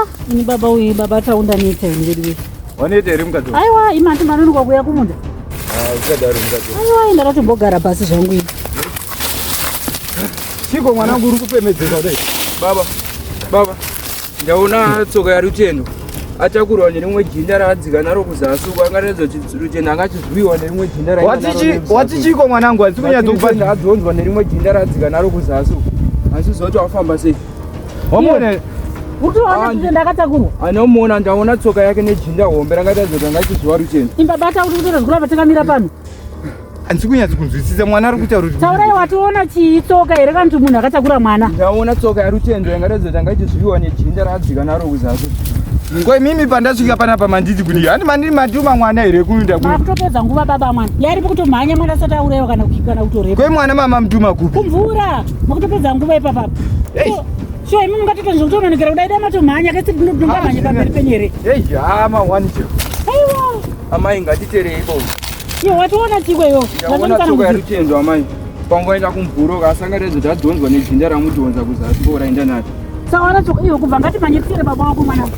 Ah, ini baba uyu baba taunda neta ini vedu vedu. Waneta here mukadzi? Aiwa, imi hanti manonoka kuuya kumunda. Ah, usadaro mukadzi. Aiwa, ini ndakatombogara pasi zvangu ini. Chiko mwanangu uri kupemedzeka kudai. Baba, baba, ndaona tsoka yaRutendo atakurwa nerimwe jinda raadzika naro kuzasi uko angaratidza kuti Rutendo anga achizwiwa nerimwe jinda Wati chiko mwanangu hatisi kunyatsokuba adzonzwa nerimwe jinda raadzika naro kuzasi uko asi ziva kuti wafamba sei. Wamuona Urikutoona kuti ndakatakurwa. Anomuona ndaona tsoka yake nejinda hombe rangaratidza kuti anga achizwiwa Rutendo. Imba bata uri kutora zvikuramba takamira pano. Handisi kunyatso kunzwisisa mwana ari kutaura kuti Taurai wationa chii tsoka here kana kuti munhu akatakura mwana? Ndaona tsoka yaRutendo yangaratidza kuti anga ichizviwa nejinda raadzika naro kuzasi. Ko imimi pandasvika panapa manditi kudii? Handi mandini matuma mwana here kuenda ku Makutopedza nguva baba mwana. Yaripo kutomhanya mwana asati aurayiwa kana kana kutorepa. Kwe mwana mama mutuma kupi? Kumvura. Makutopedza nguva ipapapa. Hey. Sho imi mungatoita zvekutononekera kudai dai matomhanya kesi tinongamhanya pamberi penyu here? Hey, hama wani chero. Aiwa. Amai ngatiterei ipo. Iwe watoona chiko iwe. Ndaona tsoka yaRutendo amai. Pangoenda kumvuro kasangaredza kuti adhonzwa nejinda ramudhonza kuzasi ko raenda naro. Sawana tsoka iwe kubva ngatimhanye tifere baba wako mwana.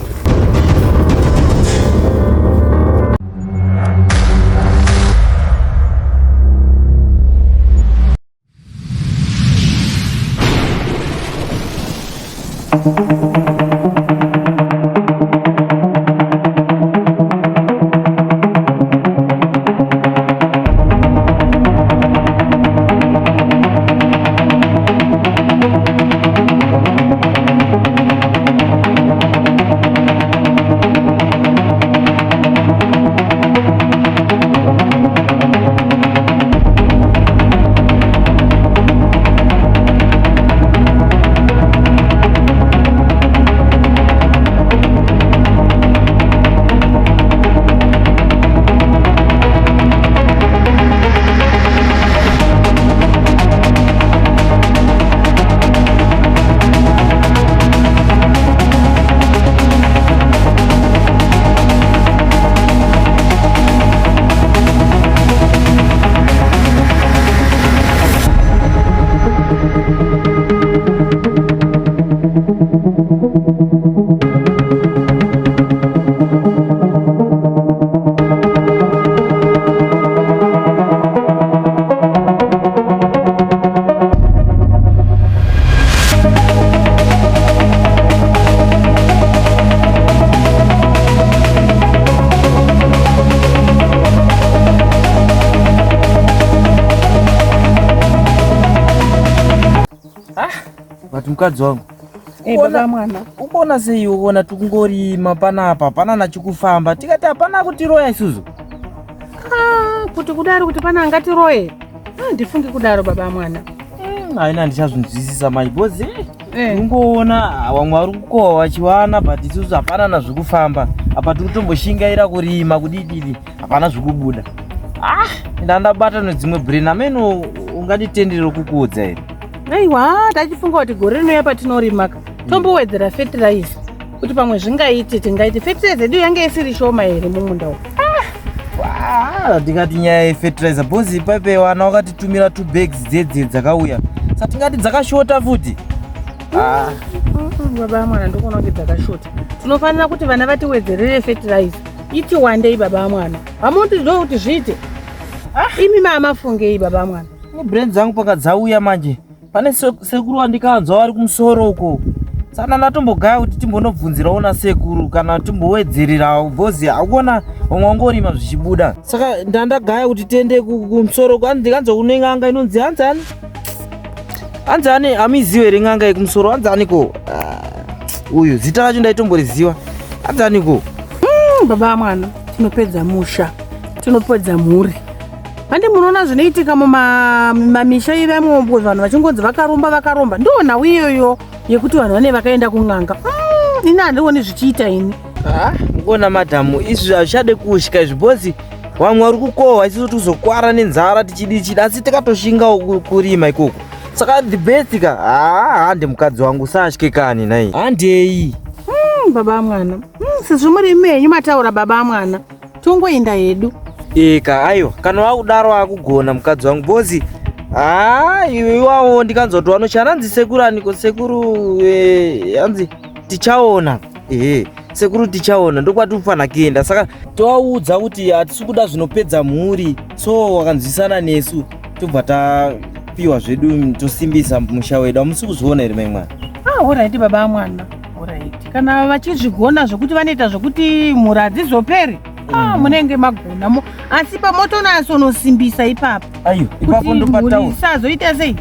But mukadzi wangu Eh, baba mwana. Ukuona sei ukuona tikungorima panapa hapana nachikufamba tikati hapana kutiroya isusu. Ah, kuti kudaro kuti pana angatiroye. Ah, ndifungi kudaro baba mwana. Haina handichazvinzwisisa mai because Eh. ungoona vamwe vari kukohwa vachiwana but isusu hapana nazvikufamba apa tiri kutomboshingaira kurima kudididi hapana zvikubuda. Ah, ndandabata nedzimwe brain ameno unganditendere kukuudza here? Aiwa, tachifunga kuti gore rinouya patinorima ka tombowedzera fertilizer kuti pamwe zvingaite tingaite fertilizer yedu yange isiri shoma here mumunda umu. Ah, ndingati nyaya yefetilizer bhozi ipaipe wana wakatitumira two bags dzedze dzakauya sa tingati dzakashota futi. Ah, Baba mwana ndikuona kuti dzakashota. Tinofanira kuti vana vatiwedzerere fertilizer iti wandei baba mwana. Hamuti ndo kuti zviite. Imi maamafungei baba mwana. Ni brain dzangu paka dzauya manje pane sekuru wandikanzwa vari kumusoro uko sana ndatombogaya kuti timbonobvunzirawo nasekuru kana timbowedzererawo bhozi akuona vamwe wangorima zvichibuda saka ndandagaya kuti tiende kumusoro uko. Hanzi ndikanzwa kune n'anga inonzi hanzi ani hanzi ani hamiziwe here n'anga yekumusoro hanzi aniko Ah, uyu zita racho ndaitomboriziva hanzi aniko Baba mwana tinopedza musha tinopedza mhuri handi munoona zvinoitika mumamisha ivamo vanhu vachingonzi vakaromba vakaromba ndiwo nhau iyoyo yekuti vanhu vane vakaenda kun'anga. Ini handioni zvichiita ini. Ah, mukuona madhamu izvi hazvichade kutya izvi bhozi vamwe vari kukohwa isusu tizokwara nenzara tichidi chidi asi tikatoshingawo kurima ikoko saka the best ka haa hande mukadzi wangu usatye kani nai handei. Baba mwana sezvo muri menyu mataura baba mwana tongoenda hedu. Eka aiwa kana wakudaro akugona mukadzi wangu bhozi haa iwe iwawo ndikanzwa kuti wanoshanda hanzi sekuru aniko sekuru hanzi tichaona. Ehe, sekuru tichaona ndokwatikufanira kuenda. Saka tovaudza kuti hatisi kuda zvinopedza mhuri, so wakanzwisana nesu tobva tapiwa zvedu tosimbisa musha wedu. Hamusi kuzviona here mai mwana? Ah, alright baba mwana, alright. Kana vachizvigona zvokuti vanoita zvokuti mhuri hadzizoperi, ah, munenge magona. Asi pamotonasonosimbisa ipapo. Ayo, ipapo Kuti mhuri ndopataura. isazoita sei?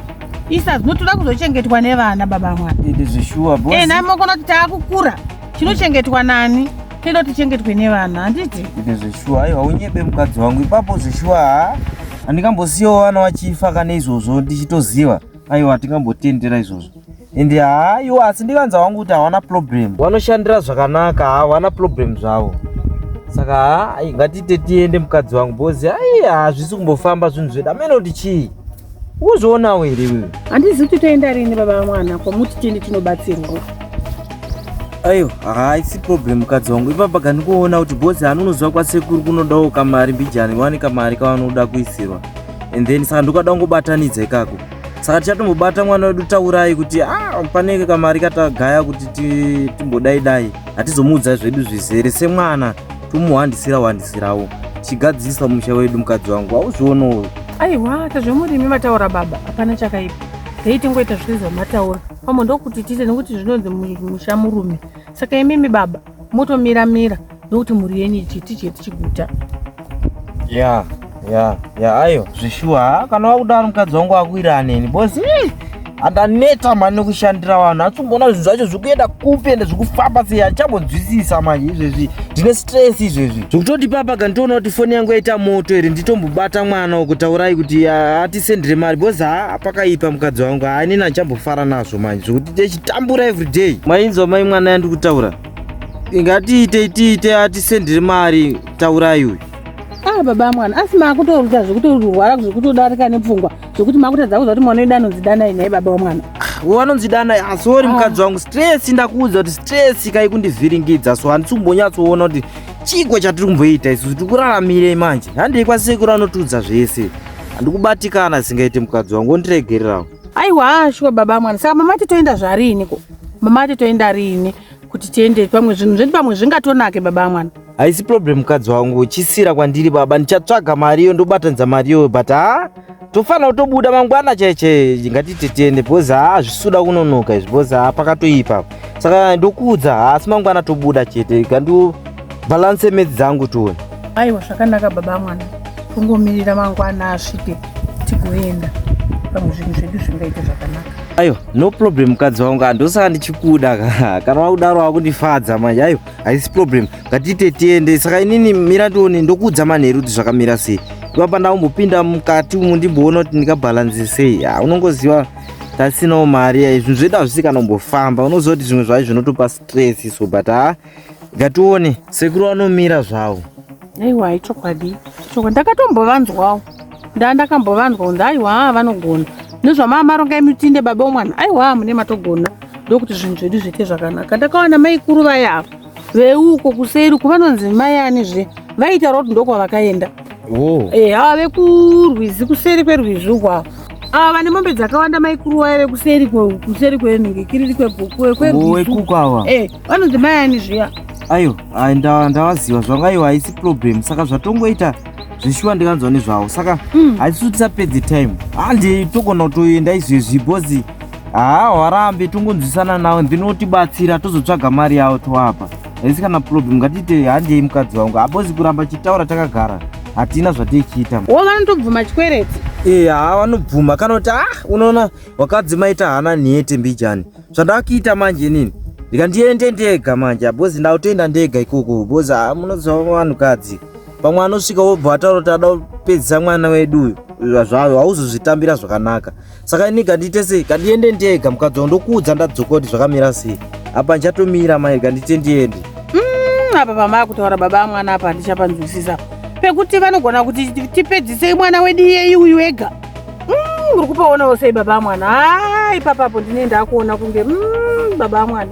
Isazotoda kuzochengetwa nevana baba mwana. Ende zveshuwa boss. Eh, namokona kuti taakukura tinochengetwa nani? Toda tichengetwe nevana, handiti? Ende zveshuwa, aiwa unyebe mukadzi wangu ipapo zveshuwa ha. Handingambosiyawo vana vachifa kana izvozvo ndichitoziva. Aiwa hatingambotendera izvozvo. Ende haa iwo asi ndikanza wangu kuti hawana problem. Vanoshandira zvakanaka, hawana problem zvavo. Saka haa ai, ngatiite tiende mukadzi wangu because ai hazvisi kumbofamba zvinhu zvedu. Amene kuti chii? Uzvionawo here iwewe? Handizivi kuti toenda rini baba mwana kwamuti tiende tinobatsirwa. Aiwa, haisi problem mukadzi wangu. Ipapa gandikuona kuti boss anonoziva kwasekuru kunodawo kamari mbijani, wane kamari kavanoda kuisirwa. And then saka ndokada kungobatanidza ikako. Saka tichatombobata mwana wedu taurai kuti ah, pane kamari katagaya kuti timbodai dai. Hatizomuudza zvedu zvizere semwana tomuhandisira handisirawo. Tichigadzirisa musha wedu mukadzi wangu. Hauzvionawo. Aiwa, tazvemurimi mataura baba, hapana chakaipa. Dai tingoita zvese zvamataura. Pamwe ndokuti tiite nekuti zvinonzi musha murume. Saka imimi baba motomira mira ndokuti mhuri yenyu ichi tiche tichiguta. Ya, ya, ya, ayo zveshuwa. Ha, kana wakudaro mukadzi wangu akuwirana neni boss. Andaneta mani nekushandira vanhu. Asi kumboona zvinhu zvacho zvikuenda kupi ende zvikufamba sei handichambonzwisisa manje izvezvi. Ndine stress izvezvi. Zvekutoti papa kanditoona kuti foni yangu yaita moto here nditombobata mwana uko taurai kuti atisendere mari because ha pakaipa mukadzi wangu. Ha inini handichambofara nazvo manje zvekuti tichitambura everyday. Mainzwa mai mwana yandikutaura. Ngatiite tiite atisendere mari taurai uyu. Ah, baba mwana, asi makutoita zvekutorwara zvekutodarika nepfungwa zvekuti makutadza kuziva kuti mwana wedu anonzi Danai nhai baba wamwana. Uyo anonzi Danai, ah, sorry mukadzi wangu, stress ndakuudza kuti stress kai kundivhiringidza, so handisi kumbonyatsoona kuti chiko chatiri kumboita isusu, tiri kuraramirei manje. Handei kwasekuru anotiudza zvese. Handikubatikana zingaite mukadzi wangu, ondiregererawo. Aiwa, shuwa baba mwana. Saka mama titoenda zvarini ko? Mama titoenda rini kuti tiende pamwe zvinhu zvedu pamwe zvingatonake baba mwana. Haisi problem mukadzi wangu, chisira kwandiri baba, ndichatsvaga mari iyo ndobatanidza mari iyo, but ha tofanira kutobuda mangwana chaiche, ngatite tiende because ha zvisuda kunonoka izvi because ha pakatoipa. Saka ndokuudza asi mangwana tobuda chete, gandibalance medzi dzangu tione. Aiwa zvakanaka baba mwana, tongomirira mangwana asvike tigoenda pamwe zvinhu zvedu zvingaite zvakanaka. Aiwa no problem mukadzi wangu, handosaka ndichikuda kana wakudaro wakundifadza manje. Aiwa haisi problem, ngatiite tiende. Saka inini mira ndione, ndokuudza manheru kuti zvakamira sei. Ipapa ndaumbopinda mukati umu ndimboona kuti ndingabhalanse sei. Unongoziva tasinawo mari, zvinhu zvedu hazvisi kana kumbofamba, unoziva kuti zvimwe zvacho zvinotopa stress so, but ha ngatione sekuru vanomira zvavo. Aiwa ichokwadi, chokwadi ndakatombovanzwawo, ndakambovanzwa kunzi aiwa vanogona nezvamamaronga emitinde baba womwana, aiwa mune matogona ndokuti zvinhu zvedu zviite zvakanaka. Ndakawana maikuru vaya ava veuko kuseri uko vanonzi mai anizve vaitaura kuti ndokwavakaenda. Ava vekurwizi kuseri kwerwizi uko ava. Ava vane mombe dzakawanda maikuru vaya vekuseri kuseri kwenhingi kiriri kwerwizi. Wekuko ava. Vanonzi mai ani zviya. Ayo, ndavaziva zvanga, aiwa haisi problem. Saka zvatongoita zvishuwa ndikanzwa nezvavo. Saka haisi tisapedze time. Handi togona kutoenda izvezvi because haa warambe tongonzwisana nawo ndinotibatsira tozotsvaga mari yavo toapa. Haisi kana problem, ngatiite handei mukadzi wangu. Habozi kuramba chitaura takagara. Hatina zvatichiita. Wo vanotobvuma chikwereti. Haa vanobvuma kana kuti unoona wakadzi maita hana nhete mbijani. Zvandakuita manje inini ndikandiende ndega manje because ndakutoenda ndega ikoko because munoziva vanhukadzi pamwe anosvika wobva ataura kuti ada kupedzisa mwana wedu uyu zvayo hauzozvitambira zvakanaka. Saka ini gandiite sei, gandiende ndega mukadzi wangu, ndokuudza ndadzoka kuti zvakamira sei. Apa ndichatomira mai, gandiite ndiende. Apa pamaakutaura baba mwana apa handichapanzwisisa pekuti vanogona kuti tipedzisei mwana wedu iyeyi uyu ega. Uri kupaonawo sei baba mwana? Ipapapo ndine ndakuona kunge baba mwana.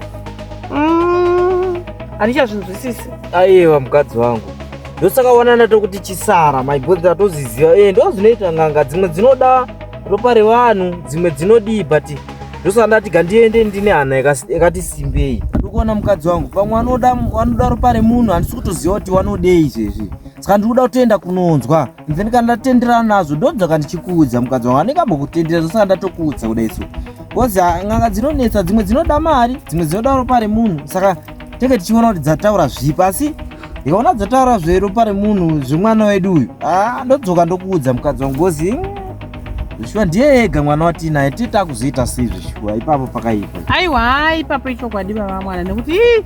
Handichazvinzwisisi. Aiwa mukadzi wangu, ndosakaona ndatokuti chisara my brother, atoziziva. Ndo zvinoita n'anga, dzimwe dzinoda ropa revanhu, dzimwe dzinodii, but ndosaka ndati gandiende ndine hana yakati simbei. kuona mukadzi wangu pamwe anoda anoda ropa remunhu handisi kutoziva kuti wanodei izvezvi saka ndiri kuda kutoenda kunonzwa then kana ndatenderana nazvo ndodzoka ndichikuudza mukadzi wangu anenge ambokutendera ndosaka ndatokuudza kudai so bcause n'anga dzinonetsa dzimwe dzinoda mari dzimwe dzinoda ropa remunhu saka tenge tichiona kuti dzataura zvipi asi ndikaona dzataura zveropa remunhu zvemwana wedu uyu ah, ndodzoka ndokuudza mukadzi wangu bcause zveshuwa ndiye ega mwana watinaye tiri takuzoita sei zveshuwa ipapo pakaipa Aiwa, ipapo ichokwadi baba mwana nekuti ii,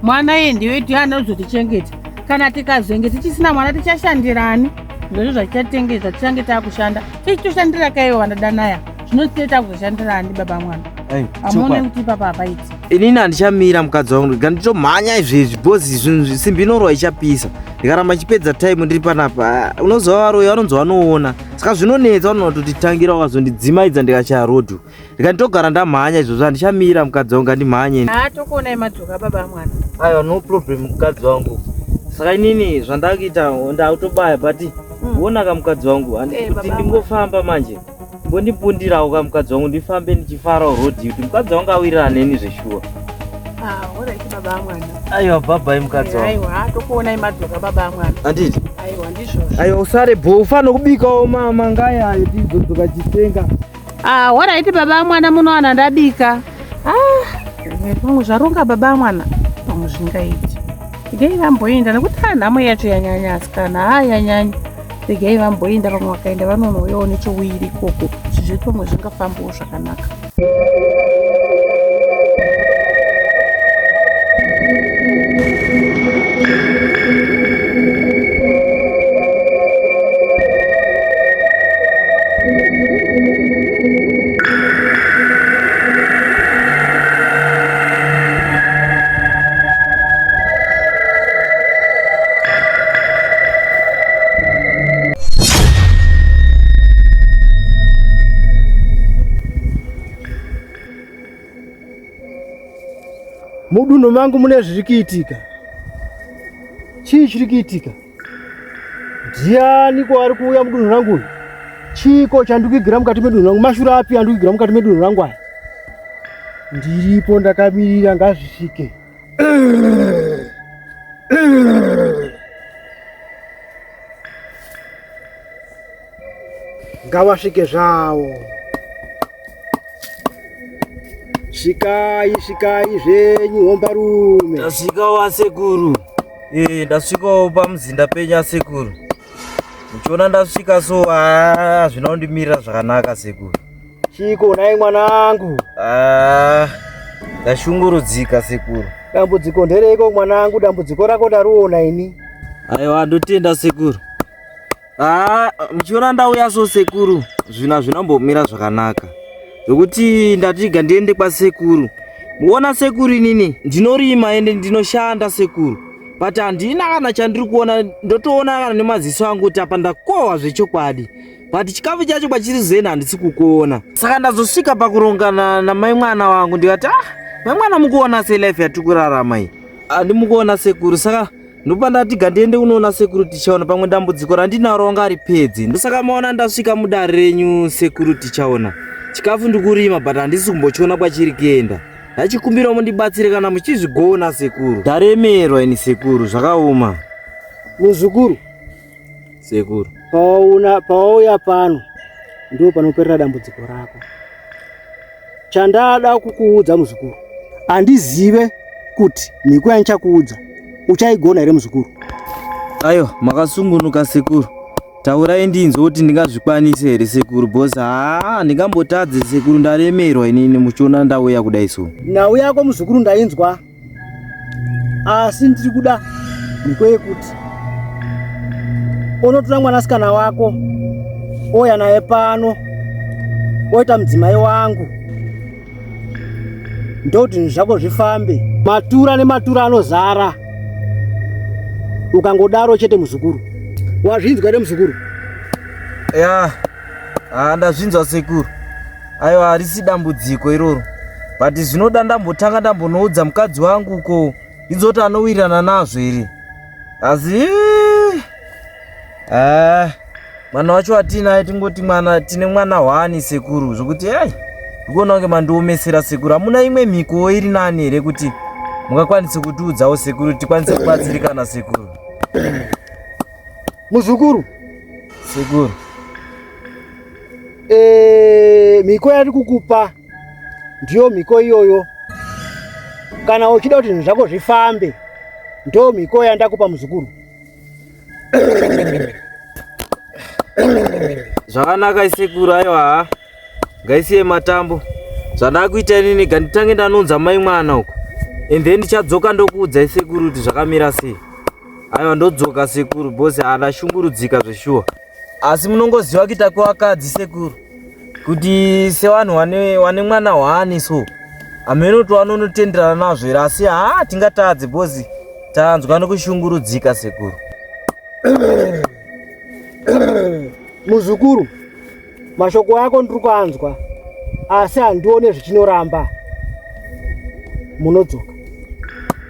mwana iye ndiye ndiye anozotichengeta. Kana tikazenge tichisina mwana tichashandirani. Ndozvo zvatichatenge zvatichange takushanda. Tichitoshandira kaiwo vanadanaya. Zvino tinenge takuzoshandirani baba mwana. Ai, Amuone chokwadi. kuti ipapa hapaiti. Inini handichamira mukadzi wangu ndika nditomhanya izvezvi bhozi zvinhu simbi inorwa ichapisa ndikaramba chipedza time ndiri panapa ah, unozova varoyi vanonzi vanoona saka zvinonetsa vanototitangira wakazondidzimaidza ndikachaya rodhu ndika nditogara ndamhanya izvozvo handichamira mukadzi wangu ngandimhanye Haa tokuonai madzoka baba mwana. Aiwa no problem mukadzi wangu saka inini zvandakuita ndakutobaya but wonaka mukadzi wangu Eh, kuti baba. ndingofamba manje mbondipundirawo ka mukadzi wangu ndifambe ndichifarawo rodhi kuti mukadzi wangu awirirana neni zveshuwa Ah, alright baba mwana. Aiwa bhabhai mukadzi wangu. Aiwa, tokuonai madzoka baba mwana. Handiti? Aiwa ndizvozvo. Aiwa usare bho ufane kubikawo mangaya ayo tizodzoka chitenga. Ah, alright baba mwana munowana ndabika. Ah, pamwe zvaronga baba mwana. Pamwe zvingaiti. Regai vamboenda nekuti ah, nhamo yacho yanyanya asikana. Ah, yanyanya. Regai vamboenda pamwe vakaenda vanonouyawo nechowiri ikoko. Zvezvo pamwe zvingafambawo zvakanaka. Mudunhu mangu mune zviri kuitika. Chii chiri kuitika? Ndiani ko ari kuuya mudunhu rangu uyu? Chiiko chandikuigira mukati medunhu rangu? Mashura api andikuigira mukati medunhu rangu aya? Ndiripo ndakamirira ngazvisvike. Ngavasvike zvavo. Svikai, svikai zvenyu hombarume. Ndasvikawo asekuru. Eh, ndasvikawo pamuzinda penyu asekuru. Muchiona ndasvika so ah, hazvina kundimirira zvakanaka sekuru. Chiko nhai mwanangu? Ah, ndashungurudzika sekuru. Dambudziko ndereiko mwanangu? Dambudziko rako ndariona ini. Aiwa, ndotenda sekuru. Ah, muchiona ndauya so sekuru, zvinhu hazvina zvakanaka. Zvekuti ndatiga ndiende kwasekuru. Muona sekuru inini ndinorima ende ndinoshanda sekuru. But handina kana chandiri kuona, ndotoona kana nemaziso angu kuti apa ndakohwa zvechokwadi. But chikafu chacho kwachiri zena handisi kukuona. Saka ndazosvika pakurongana namai mwana wangu ndikati ah, mai mwana mukuona sei life yatiri kurarama iyi? Handimukuona sekuru saka ndopa ndati gandiende kunoona sekuru Tichaona pamwe dambudziko randinaro wanga ripedze. Ndosaka maona ndasvika mudare renyu sekuru Tichaona. Chikafu ndikurima but handisi kumbochiona kwachiri kuenda. Ndachikumbira mundibatsire kana muchizvigona sekuru. Ndaremerwa ini sekuru zvakaoma. Muzukuru. Sekuru. Pawauna pawauya pano ndipo panoperera dambudziko rako. Chandada kukuudza muzukuru, handizive kuti mhiko yandichakuudza uchaigona here muzukuru? Aiwa, makasungunuka sekuru. Taurai ndinzwe kuti ndingazvikwanise here sekuru boss. Haa, ndingambotadze sekuru, ndaremerwa inini muchiona ndauya kudai so. Nhau yako muzukuru ndainzwa, asi ndiri kuda mhiko yekuti unotora mwanasikana wako ouya naye pano oita mudzimai wangu, ndokuti zvinhu zvako zvifambe. Matura nematura anozara ukangodaro chete muzukuru. Wazvinzwa here muzukuru? Ya, ah, ndazvinzwa sekuru. Aiwa, harisi dambudziko iroro, but zvinoda ndambotanga ndambonoudza mukadzi wangu uko ndinzoti anowirirana nazvo here. Asi ah, mwana wacho watinaye tingoti mwana tine mwana hwani sekuru, zvokuti ei ndikuona kunge mandiomesera sekuru. Hamuna imwe mhiko iri nani here kuti Mungakwanise kutiudzawo sekuru tikwanise kubatsirikana sekuru. Muzukuru. Sekuru. E, mhiko yari kukupa ndiyo mhiko iyoyo. Kana uchida kuti zvinhu zvako zvifambe, ndo mhiko yandakupa muzukuru. Zvakanaka isekuru, aiwa ha. Ngaisiye matambo. Zvandakuita inini ganditange ndanonza mai mwana uko. And then ndichadzoka ndokuudza isekuru kuti zvakamira sei. Aiwa ndodzoka sekuru boss andashungurudzika zveshuwa. Asi munongoziva kuita kwevakadzi sekuru kuti sevanhu wane, wane mwana hwani so hameno kuti vanonotenderana nazvo here asi haa tingatadze boss tanzwa nekushungurudzika sekuru. Muzukuru, mashoko ako ndiri kuanzwa asi handione zvichinoramba. Munodzoka.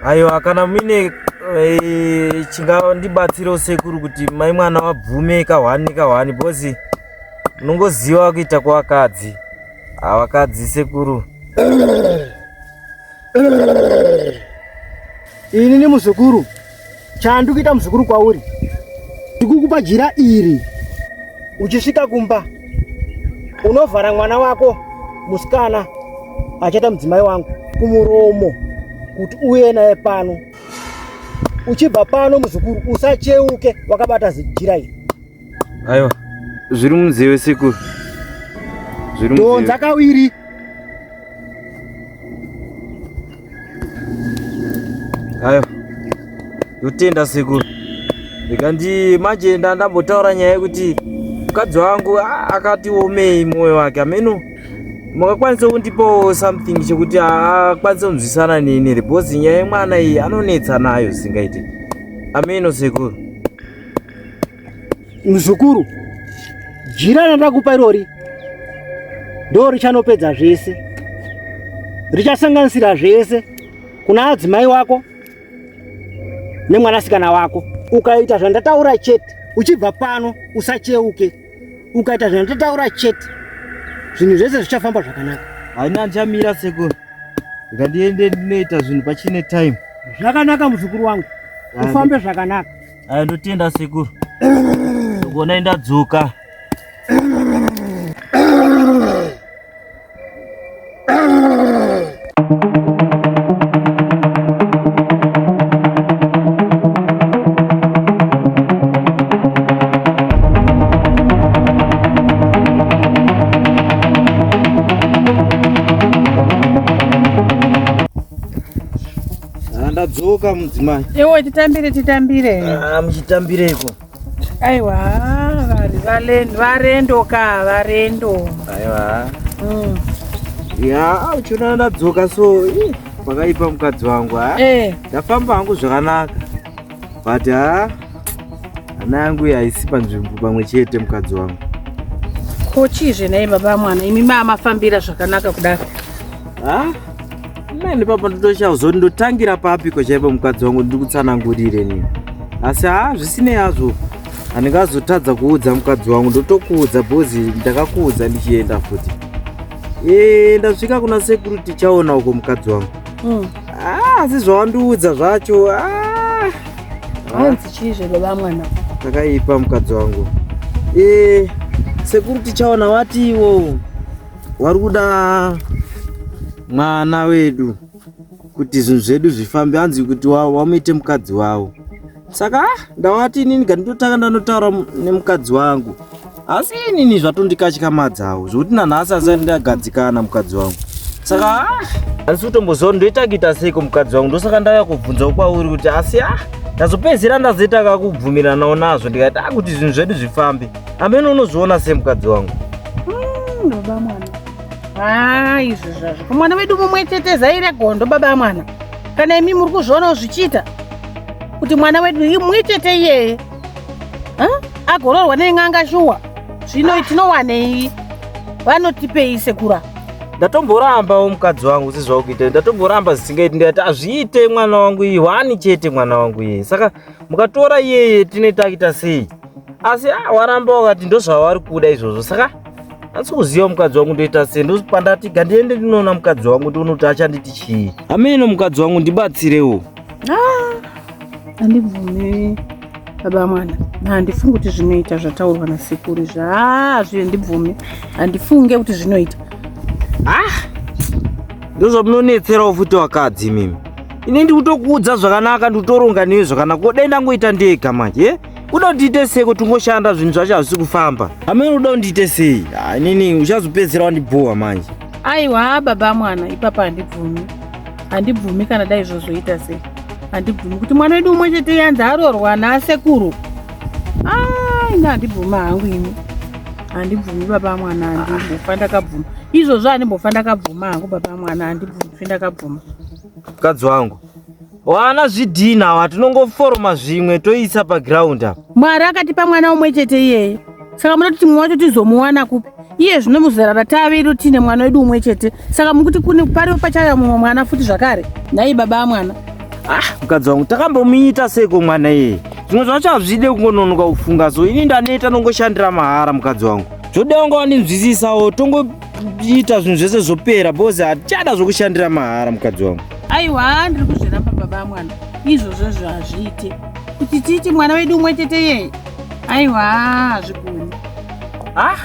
Aiwa kana muine eh, chingandibatsirawo sekuru kuti mai mwana vabvume kahwani kahwani because munongoziva kuita kwevakadzi havakadzi sekuru. Inini muzukuru, chandikuita muzukuru kwauri, ndikukupa jira iri. Uchisvika kumba unovhara mwana wako musikana achaita mudzimai wangu kumuromo kuti uye naye pano. Uchibva pano muzukuru, usacheuke wakabata jira iri. Aiwa zviri munzeve sekuru, zviri munzeve. Donza kawiri. Ayo. Ndotenda sekuru. Ndikandi manje ndandambotaura nyaya yekuti mukadzi wangu akati omei moyo wake ameno mungakwanisa kundipawo something chekuti akwanise kunzwisana neni here because nyaya yemwana iyi anonetsa nayo zvisingaite ameno sekuru. Muzukuru, jira randakupa irori ndo richanopedza zvese, richasanganisira zvese kuna adzimai wako nemwanasikana wako. Ukaita zvandataura chete, uchibva pano usacheuke. Ukaita zvandataura chete, zvinhu zvese zvichafamba zvakanaka. Haina ndichamira sekuru, ngandiende ndinoita zvinhu pachine time. Zvakanaka muzukuru wangu, ufambe zvakanaka. Aya ndotenda sekuru. Ndikuona ndadzoka. Ndadzoka mudzimai. Ewo titambire titambire. Ah, muchitambireko. Aiwa, vari valen varendo ka varendo. Aiwa. Ya, uchiona ndadzoka so ih, pakaipa mukadzi wangu ha. Eh, Ndafamba hangu zvakanaka. But ha hana yangu iyi haisi panzvimbo pamwe chete mukadzi wangu. ko chizve nhai baba mwana imi mafambira zvakanaka kudaro. Ha? Mene papa ndotoshauzoti ndotangira papiko chaipo mukadzi wangu ndiri kutsanangurire nini. Asi ha zvisinei hazvo handingazotadza kuudza mukadzi wangu ndotokuudza bhozi ndakakuudza ndichienda futi. Eh, ndasvika kuna sekuru tichaona uko mukadzi wangu. Ah, asi zvawandiudza zvacho ah. Hanzi chizve baba mwana. Takaipa mukadzi wangu. Eh, sekuru tichaona wati iwo wari kuda mwana wedu kuti zvinhu zvedu zvifambe, hanzi kuti wamuite mukadzi wavo. Saka ndawati inini nganditotanga ndanotaura nemukadzi wangu. Asi inini zvatondikatyamadzawo zvekuti nanhasi asati ndagadzikana mukadzi wangu. Saka handisi kutomboziva ndoita kuita seiko mukadzi wangu, ndosaka ndauya kubvunzawo kwauri kuti asi ndazopedzisira ndazoita kakubvumiranawo nazvo ndikati kuti zvinhu zvedu zvifambe. Amene unozviona sei mukadzi wangu? Baba mwana. Ah, izvi zvazvo. Mwana wedu mumwe chete zaire gondo baba mwana. Kana imi muri kuzvionawo zvichiita kuti mwana wedu mumwe chete iyeye agororwa nen'anga shuwa. Zvino tinowanei? Vanotipei sekura? Ndatomborambawo mukadzi wangu sezvakuita, ndatomboramba zvisingaiti, ndikati azviite mwana wangu iyi hwani chete mwana wangu iyeye. Saka mukatora iyeye tinoita kuita sei? Asi waramba wakati ndozvavari kuda izvozvo. Saka Asi kuziva mukadzi wangu ndoita sei? Ndopandati gandiende ndinoona mukadzi wangu ndione kuti achanditi chii. Ameno mukadzi wangu ndibatsirewo. Handibvumi baba mwana, handifungi kuti zvinoita zvataurwa nasekuru izvi. Haa, handibvumi, handifunge kuti zvinoita. Ndozvamunonetserawo futi vakadzi mimi. Ini ndikutokuudza zvakanaka, ndikutoronga newe zvakanaka. Ko dai ndangoita ndega manje, eh? Uda kuti ndiite sei kuti ungoshanda zvinhu zvacho hazvisi kufamba? Ameno uda kuti ndiite sei? Ah, inini uchazopedzisira wandibhowa manje. Aiwa baba mwana, ipapa handibvumi, handibvumi kana dai zvozoita sei. Handibvumi kuti mwana wedu umwe chete yanzi arorwa nasekuru. Ah, ini handibvumi hangu ini. Handibvumi baba mwana, handimbofa ndakabvuma. Izvozvo handimbofa ndakabvuma hangu baba mwana, handibvumi ndakabvuma. Mukadzi wangu, wana zvidhina awa tinongoforoma zvimwe toisa paground apa. Mwari akatipa mwana umwe chete iyeye, saka muda kuti mumwe wacho tizomuwana kupi? Iye zvino muzera ratave iro tine mwana wedu umwe chete, saka mukuti kune paripo pachauya mumwe mwana futi zvakare? Nhai baba mwana. Mukadzi wangu, takambomuita seiko mwana iyeye? Zvimwe zvacho hazvide kungononoka kufunga, so ini ndaneta nongoshandira mahara mukadzi wangu. Zvoda wanga wandinzwisisawo, tongoita zvinhu zvese zvopera because hatichada zvokushandira mahara mukadzi wangu. Aiwa, ndiri kuzviramba baba mwana, izvozvo hazviite kuti titi mwana wedu umwe chete iyeye. Aiwa, hazvigoni. Ah,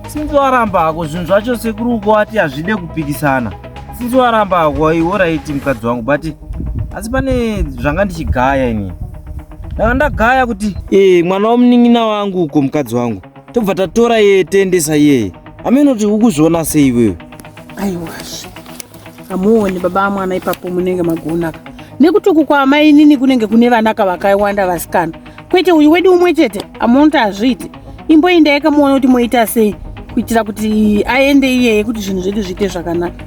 sinzi waramba hako zvinhu zvacho sekuru uko wati hazvide kupikisana. Sinzi waramba hako, alright mukadzi wangu, but asi pane zvanga ndichigaya ini. Ndanga ndagaya kuti mwana wamunin'ina wangu uko mukadzi wangu, tobva tatora iye toendesa iyeye. Ameno kuti ukuzviona sei iwewe? Aiwazve, hamuoni baba mwana, ipapo munenge magonaka nekuti uku kwaamainini kunenge kune vanaka vakawanda vasikana, kwete uyu wedu umwe chete. Amuoni kuti hazviiti? Imboendai kamuone kuti moita sei kuitira kuti aende iyeye, kuti zvinhu zvedu zviite zvakanaka.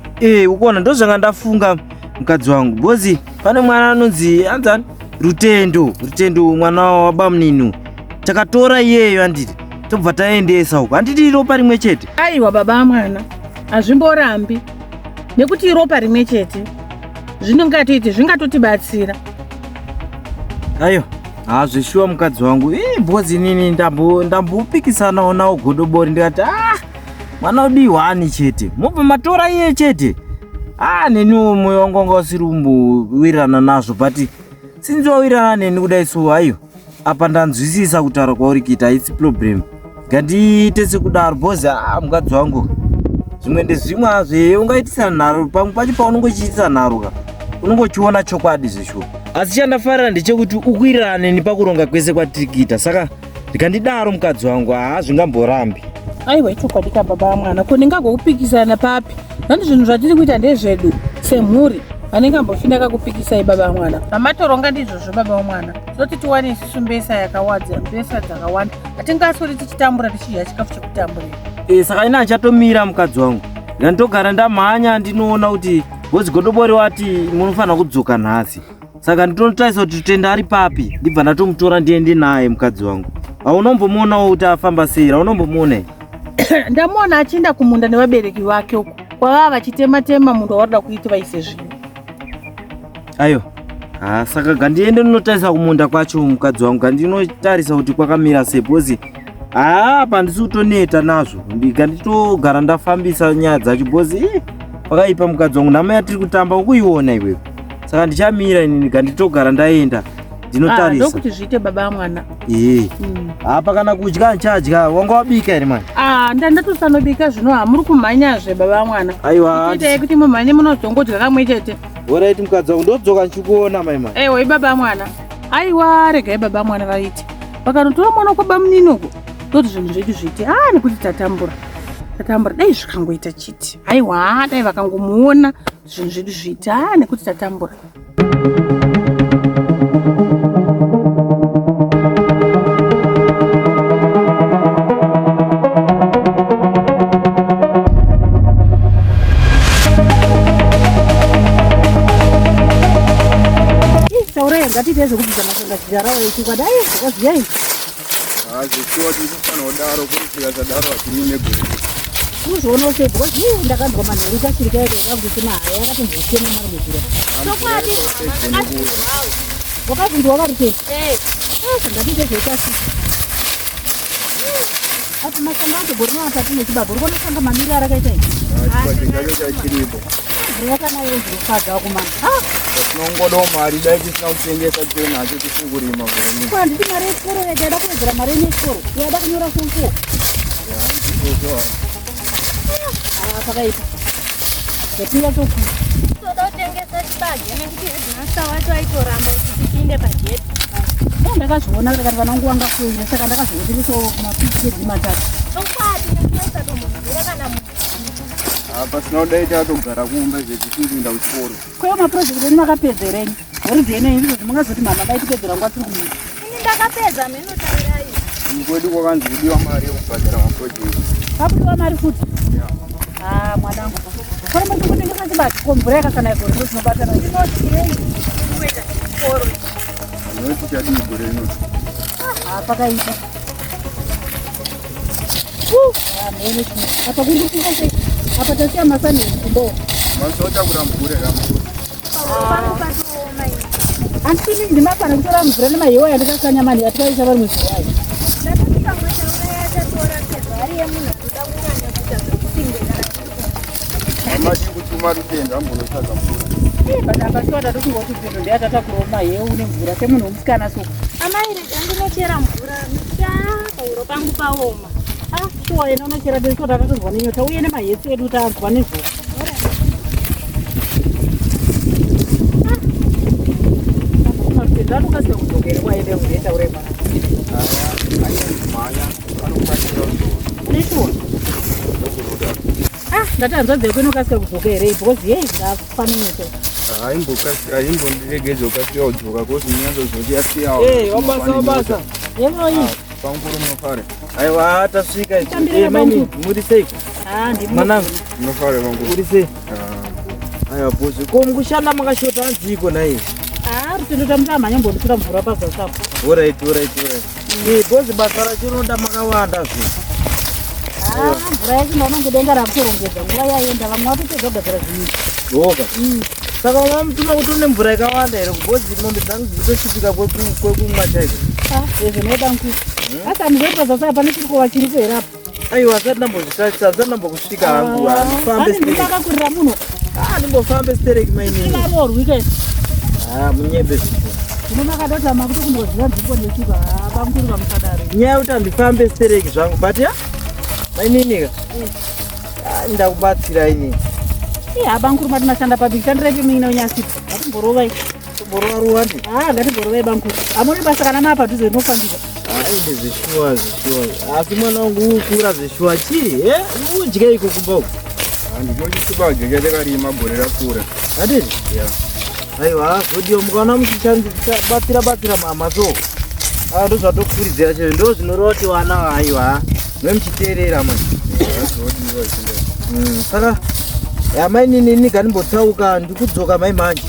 Ukuona, ndozvanga ndafunga mukadzi wangu, because pane mwana anonzi anzani Rutendo, Rutendo mwana wabamunini, takatora iyeyo handiti, tobva taendesa uko, handiti iropa rimwe chete? Aiwa baba mwana, hazvimborambi nekuti iropa rimwe chete, zvinongatoiti zvingatotibatsira. Aiwa, hazvishuwa mukadzi wangu, because inini ndambopikisanawo nawo godobori, ndikati ah, mwana udiwani chete mobva matora iye chete. Ah, neniwo moyo wangu wanga usiri kumbowirirana nazvo, but sinzi wawirirana neni kudai so, aiwa, apa ndanzwisisa kutaura kwauri kuita, haisi problem, ngandiite sekudaro because ah, mukadzi wangu, zvimwe ndezvimwe hazvo, ungaitisana nharo pamwe pacho, paunongochiitisa nharo ka unongochiona chokwadi zveshuwa. Asi chandafarira ndechekuti ukuwirirana neni pakuronga kwese kwatiri kuita, saka ndikandidaro mukadzi wangu, haa, zvingamborambi. Aiwa, ichokwadi ka baba mwana, ko ndingagokupikisana papi? Nandi zvinhu zvatiri kuita ndezvedu semhuri, handingambofi ndakakupikisai baba mwana. Zvamatoronga ndizvozvo baba mwana, tinoti tiwane isusu mbesa yakawadza, mbesa dzakawanda, hatingasweri tichitambura tichidya chikafu chekutamburira. Saka ina achatomira mukadzi wangu, ndandogara ndamhanya ndinoona kuti because godobori wati munofanira kudzoka nhasi, saka ndinotarisa kuti Rutendo ari papi, ndibva ndatomutora ndiende naye mukadzi wangu. Haunombomuonawo kuti afamba sei? Raunombomuona here? Ndamuona achienda kumunda nevabereki vake uko kwavava vachitema-tema munda waroda kuiti vaise zvinhu. Aiwa, ha, saka gandiende ndinotarisa kumunda kwacho mukadzi wangu, gandinotarisa kuti kwakamira sei, because haa, pandisi kutoneta nazvo, ganditogara ndafambisa nyaya dzacho because ih, pakaipa mukadzi wangu, nhamo yatiri kutamba ukuiona iwewe, saka ndichamira inini, ganditogara ndaenda ndinotarisa. Ndokuti zviite baba mwana. Ee, apa kana kudya ndichadya, wanga wabika here manje? Ah, ndandatosanobika zvino, hamuri kumhanyazve baba mwana. Aiwa. Itai kuti mumhanye munozongodya kamwe chete. Alright mukadzi wangu, ndodzoka ndichikuona mai manje. Ewa baba mwana, aiwa, regai baba mwana vaite, vakanotora mwana kwabamunini uko, ndoti zvinhu zvedu zviite. A, nekuti tatambura, tatambura, dai zvikangoita chiti. Aiwa, dai vakangomuona zvinhu zvedu zviite. A, nekuti tatambura. Taurai, ngatiite zvekubvisa mashanga chijarawo ichokwadi. Ai, zvakaziyai. Hazvishuwa, tinofanira kudaro kuti tikasadaro hatimi negore. Kuzviona sei? Because ii, ndakanzwa manheru kachiri kaiko kakuti mahaya akatombochema marumuzira. Chokwadi wakazvinzwa vari chete. Ngatiite zveitasi. Apa masanga acho gore rino atine chibage uri kuona sanga mamiriro arakaita iri. Chibage chacho chachiripo. Mvura yakanaya zvinofadza vakomana. Ah, Tinongodawo mari dai tisina kutengesa tiri nacho tisiri kurima gore rino. ko handiti mari yechikoro yega yada kuwedzera mari yenyu yechikoro yada kunyora form four. Ah, pakaipa. Zvatingatoku. Toda kutengesa chibage nekuti headmaster wacho aitoramba kuti tipinde pagate. Dai ndakazviona ndakati vana vangu vangafoira saka ndakazongotengesawo mapikidzi matatu. Chokwadi nekuti vaisatomboziva kana munhu. Pasina kudai tatogara kumba zvetisiri kuenda kuchikoro. Kwaiwo mapurojekti enyu makapedza here enyu? Horidhe ino izvozvi mungazoti mama dai tipedzera nguva tiri kumuita. Ini ndakapedza mheno taurai. Kwedu kwakanzi kudiwa mari yekubhadhara mapurojekti. Pakudiwa mari futi. Ah, mwanangu. Kore muri kutengesa chibage ko mvura yakasanaya gore rino tinobatana. Tinotyei kuenda kuchikoro. Anoti chadii gore rino. Ah, pakaipa. Ah, mhene chii. Apa kuri kufunga sei? Apa tasiya masani kumbo. Masotakura mvura kama. Pangu patooma ini. Handiti ndimafana kutora mvura nemahewa yandakakanya mani yatikaisa vari muzuvayo. Ndakati pamwe taurai achatora sezvo ari yemunhu anoda kunyanya kuita zvekusingwe kana Mama tiri kutuma Rutendo ambonotsvaga mvura. But apa shuwa tatofunga kuti Rutendo ndiye atatakurawo maheu nemvura semunhu wemusikana so. Amai rega ndinochera mvura. Shaa pahuro pangu paoma. Ah, shuwa ena unochera dei shuwa takatozwa nenyota uye nemahetsi edu tanzwa nezuva. Ah, Rutendo anokasika kudzokera kwaende kuzoita urema. Mhanya anokwanisa Une shuwa? Ah, ndati hanzvadzi yako inokasika kudzoka here because yei ndafa nenyota. Haimbondiregedza kukasika kudzoka kozi ndinyatsozoti yasiyawo. Eh, wabasa wabasa. Yemoi. Pamukuru munofara. Aiwa tasvika isu. Tambira Eh, maini bamukuru. muri sei? Ah, ndiri Mwanangu Munofara pamukuru. uri sei? Aiwa bozi. Ko mukushanda makashota hanziko nhai? Ah, Rutendo tamuti amhanya mbonditora mvura pazasi apo. Alright, alright, alright. Eh, bozi basa racho rinoda makawanda zve. Ah, mvura yacho ndaona kunge denga rakutorongedza nguva yaenda vamwe vatopedza kugadzira zvinhu. Oka. Saka mamutuma kuti une mvura yakawanda here kubhozi mombe dzangu dzikutosvipika kwekumwa chaiko. Ah, izvo zvinoda nku. Asi handizoti pazasi apa pane chirikova chiripo here apa? Aiwa asati ndambozvitarisa asati ndambokusvika hangu handifambe Pane stereki. ndakakurira munhu. Ah, ndimbofambe stereki mainini. Ingaroorwika izvi. Ah, munyebe zvipo. Zvino makadotama kuti kumboziva nzvimbo nechuka. Ah, bamukuru vamusadaro. Nyaya yekuti handifambe stereki zvangu but ya mainini ka. Ah, ndakubatsira inini. Ih, ah, bamukuru mati mashanda papi shandirai muine unyasipo. Ngatimborovai. Tomborova ruwa ndi. Ah, ngatimborovai bamukuru. Hamuna basa kana maapadhuze rinofambika. Ainde zveshuwa zveshuwa. Asi mwana wangu ukura zveshuwa chii? Eh, udyeiko kumba uku? Handinoti chibage chatakarima gore rapfuura. Handiti? Aiwa, zvodiwa mukaona muchibatsira batsira mama so. Ah, ndozvatokuridzira chaizvo ndo zvinoreva kuti vana aiwa mwe muchiteerera manje. Zvodiwa izvi. Saka ya mainini ini ganimbotsauka ndikudzoka mai manje.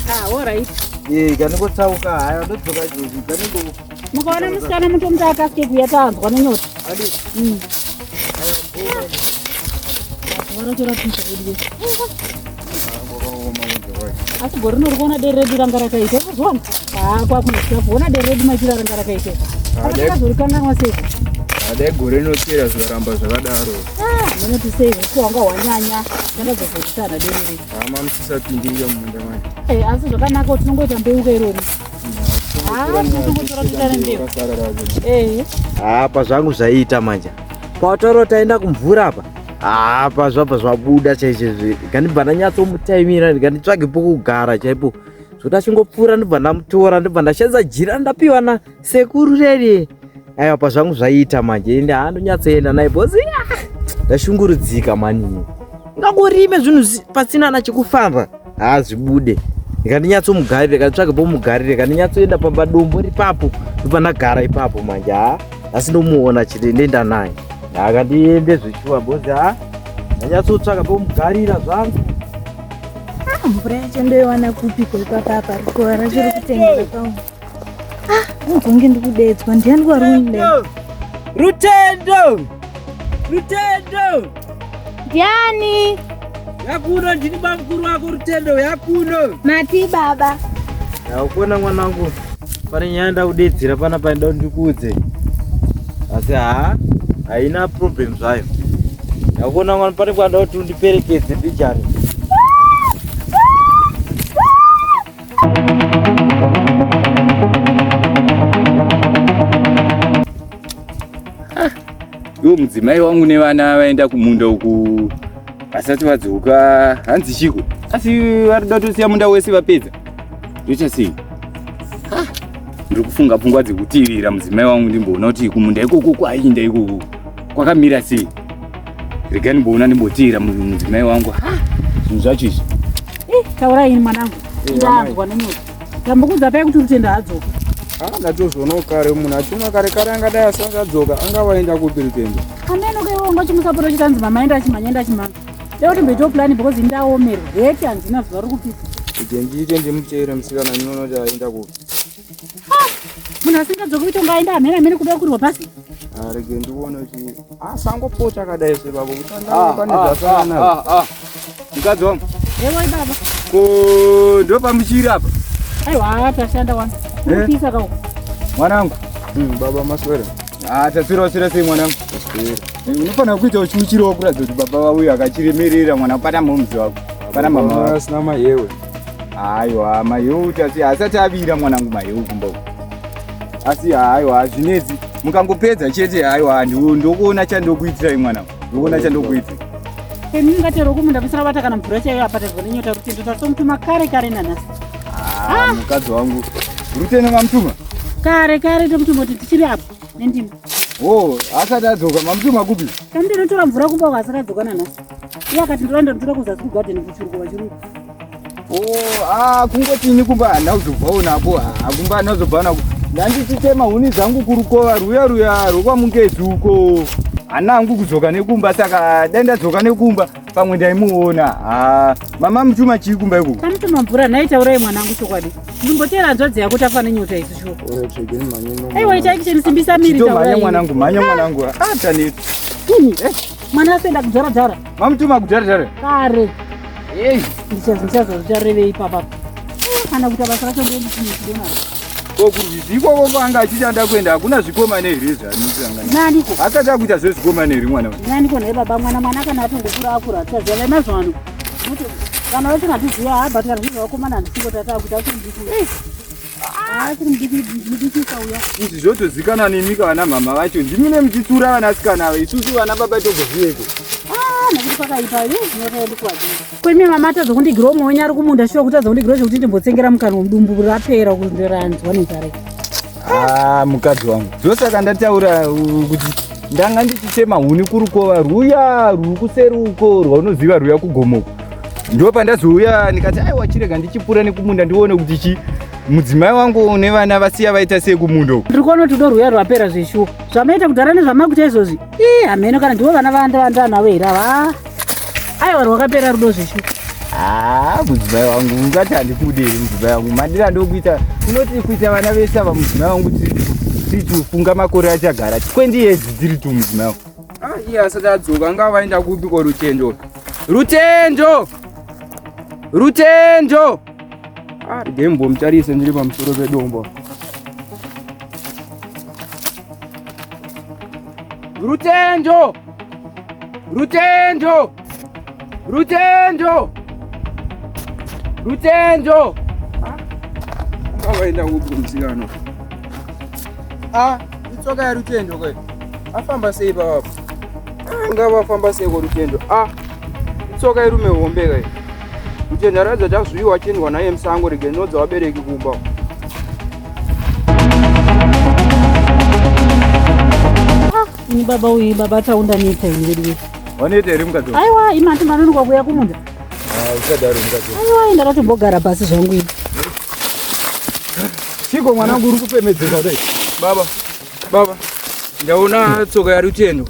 Ah, alright. Eh, ganimbotsauka haya ndodzoka izvozvi ganimbo Mukaona musikana mutomuti akasike kuuya taanzwa nenyota. Adi. Zuva racho rapisa vedu. Kwakaoma kunze kwacho. Asi gore rino rikuona dere redu ranga rakaita. Uzwana? Ah, kwakunotyisa kuona dere redu maitiro ranga rakaita. Ah, Apa takazorikanganwa sei? Dai gore rinopera zvikaramba zvakadaro. Ah, munoti sei huku hwanga hwanyanya. Takazozorisana dere redu. Hama musisapindike mumunda manje. Eh, asi zvakanaka kuti tinongoita mbeu kairori. Ah, tinongotora toita nembeu. Rasara racho. Eh. Apa zvangu zvaiita manje. Pautaura taenda kumvura apa. Apa zvabva zvabuda chaizvo. Ngandibva ndanyatsomutaimira ndikanditsvage pokugara chaipo. Zvekuti achingopfuura ndibva ndamutora ndibva ndashandisa jira ndapiwa nasekuru reri. Aiwa pa zvangu zvaiita manje ende handonyatsoenda naye bozi. Ndashungurudzika mani. Ngangorime zvinhu pasina na chekufamba. Hazvibude. Ndikandinyatsomugarire ndikatsvage pomugarire ndikandinyatsooenda padombo ripapo ndobva ndagara ipapo manje ha asi ndomuona chete ndoenda naye akandiende zveshuwa bhozi ha ndanyatsotsvaga pomugarira zvangu. Ah, mvura yacho ndoiwana kupiko ipapa apa rukova racho rikutengera pangu. Ah, ugonge ndikudedzwa ndiani wari kundidaidza? Rutendo! Rutendo! Ndiani? Yakuno ndini bamukuru wako Rutendo yakuno. Mati baba. Yakuona mwanangu pane nyaya ndakudedzera panapa nda ndikuudze. Asi ha Haina problem zvayo. Ndakuona mwana pane kwanda kuti undiperekedze mbijani. Iwo mudzimai wangu nevana vaenda kumunda uku vasati vadzoka hanzi chiko asi vari kuda kutosiya munda wese vapedza ndoita sei ndiri kufunga pfungwa dzekutirira mudzimai wangu ndimboona kuti kumunda ikoko kwainda ikoko kwakamira sei rega ndimboona ndimbotirira mudzimai wangu zvinhu zvacho izvi taurai ini mwanangu ndanzwa nenyota ndambokuudza pai kuti Rutendo adzoka Ah, ndatozvionawo kare munhu achiona kare kare angadai asati adzoka angava aenda kupi Rutendo? Ameno ke wanga chimusaporo chikanzi mama enda chimhanya enda chimhanya. Dai kuti mboitawo plan because ndaomerwa. Heti handina zuva riri kupisa. Kuti ndiite ndimuteere musikana ndinoona kuti aenda kupi. Munhu asingadzoki kuita kunge aenda hamene hamene kuda kurwa pasi. Ah, rege ndione kuti asangopota akadai sebabo kuti angaa pane zvasangana nazvo. Mukadzi wangu. Hewai baba. Ko ndopamuchiri apa? Aiwa tashanda wani. Kupisa ka uko. Mwanangu. Baba maswera. Ah, taswera waswera sei mwanangu? Taswera. Unofanira kuita uchiuchirawo kuratidza kuti baba vauya akachiremerera mwana pana momzi wako. Pana mama wako. Asina mayewe. Aiwa, mayewe tasi asati avira mwanangu mayewe kumba uko. Asi aiwa hazvinetsi. Mukangopedza chete aiwa ndokuona chandokuitirai mwanangu. Ndokuona chandokuitirai. Imi mungatero kumunda musina bata kana mvura chaiyo apa tazwa nenyota Rutendo tatomutuma kare kare nanhasi. Ah, mukadzi wangu. Rutendo mamutuma? Kare kare tomutuma kuti tichiri apo nendima. Oh, asati adzoka mamutuma kupi? Kani ndinotora mvura kumba uko asati adzoka nanhasi. Iye akati ndoda ndinotora kuzasi kugadheni kuchiruko vachiruko. Oh, ah, kungoti ini kumba handina kuzobvawo nako. Ah, kumba handina kuzobvawo nako. Ndandichitema huni dzangu kurukova ruya ruya rwekwamungezi uko. Handina hangu kudzoka nekumba saka dai ndadzoka nekumba pamwe ndaimuona. Ah, mama mutuma chii kumba ikoko? Tamutuma mvura nhai taurai mwanangu chokwadi. Ndimboteera hanzvadzi yako tafa nenyota isu shuwa. Aiwa ita action simbisa miri Chitomhanya taurai. mwanangu, mhanya mwanangu. Ah, taneti. Ini mwana asenda kudhara dhara. Mamutuma kudhara dhara. Kare. Hey. Ndichazorevei ipapa. Kana kuita basa racho ndonaro. Ko kurwizi ikoko kwanga achiti anda kuenda hakuna zvikomane here zvanosangana. Naniko? Asati akuita zvezvikomane here mwana wangu? Naniko nhai baba mwana mwana kana atongokura akura hatichaziva vemazuva ano. Nokuti vana vacho handiziva haa but kana zvinhu vakomana handisingoti atakuti achiri mudiki. Achiri mudiki mudikisa uya. Izvi zvotozikanwa nemi vana mama vacho ndimi nemuchitsura vanasikana ava isusu vana baba togoziveiko. Ah, nekuti pakaipa zvinotoendikuwadzira. Kwemi mama atadza kundigirawo umwe wenyu ari kumunda shuwa kutadza kundigirawo zvekuti ndimbotsengera mukanwa mudumbu rapera kundiranzwa nenzara. Ah, mukadzi wangu ndosaka ndataura kuti ndanga ndichichema huni kurukova rwuya rwuri kuseri uko rwaunoziva rwuya kugomoko ndo pandazouya ndikati aiwa chirega ndichipfuura nekumunda ndione kuti chi mudzimai wangu nevana vasiya vaita sei kumunda uko. Ndiri kuona kuti rudo rwuya rwapera zveshuwa. Zvamaita kudhara nezvamakuita izvozvi. Ii hameno kana ndivo vana vandanawo here ava. Aiwa rwakapera rudo zveshuwa. Ah, mudzimai wangu ungati handikude here mudzimai wangu mandira ndokuita unoti kuita vana vese ava mudzimai wangu tiri tufunga makore achagara 20 years tiri tu mudzimai wangu. Ah, iye asati adzoka angava aenda kupi ko Rutendo? Rutendo! Rutendo! Ah, regai mbomutarise ndiri pamusoro pedombo. Rutendo! Rutendo! Rutendo! Rutendo! Ah, angava aenda kupi musikana? Ah, itsoka yaRutendo kwe. Afamba sei baba? Angava afamba sei ko Rutendo? Ah, itsoka irume hombe kai. Rutendo aratidza kuti azviwa achiendwa naye musango rege ndinodza vabereki kumba. Ini baba uyu baba taunda neta ini vedu vedu. Wanoita here mukadzi wangu? Aiwa imi handi manonoka kuuya kumunda. Ah, usadaro mukadzi wangu. Aiwa ndakatombogara pasi zvangu ini. Chiko mwanangu uri kupemedzeka kudai. Baba, baba, ndaona tsoka yaRutendo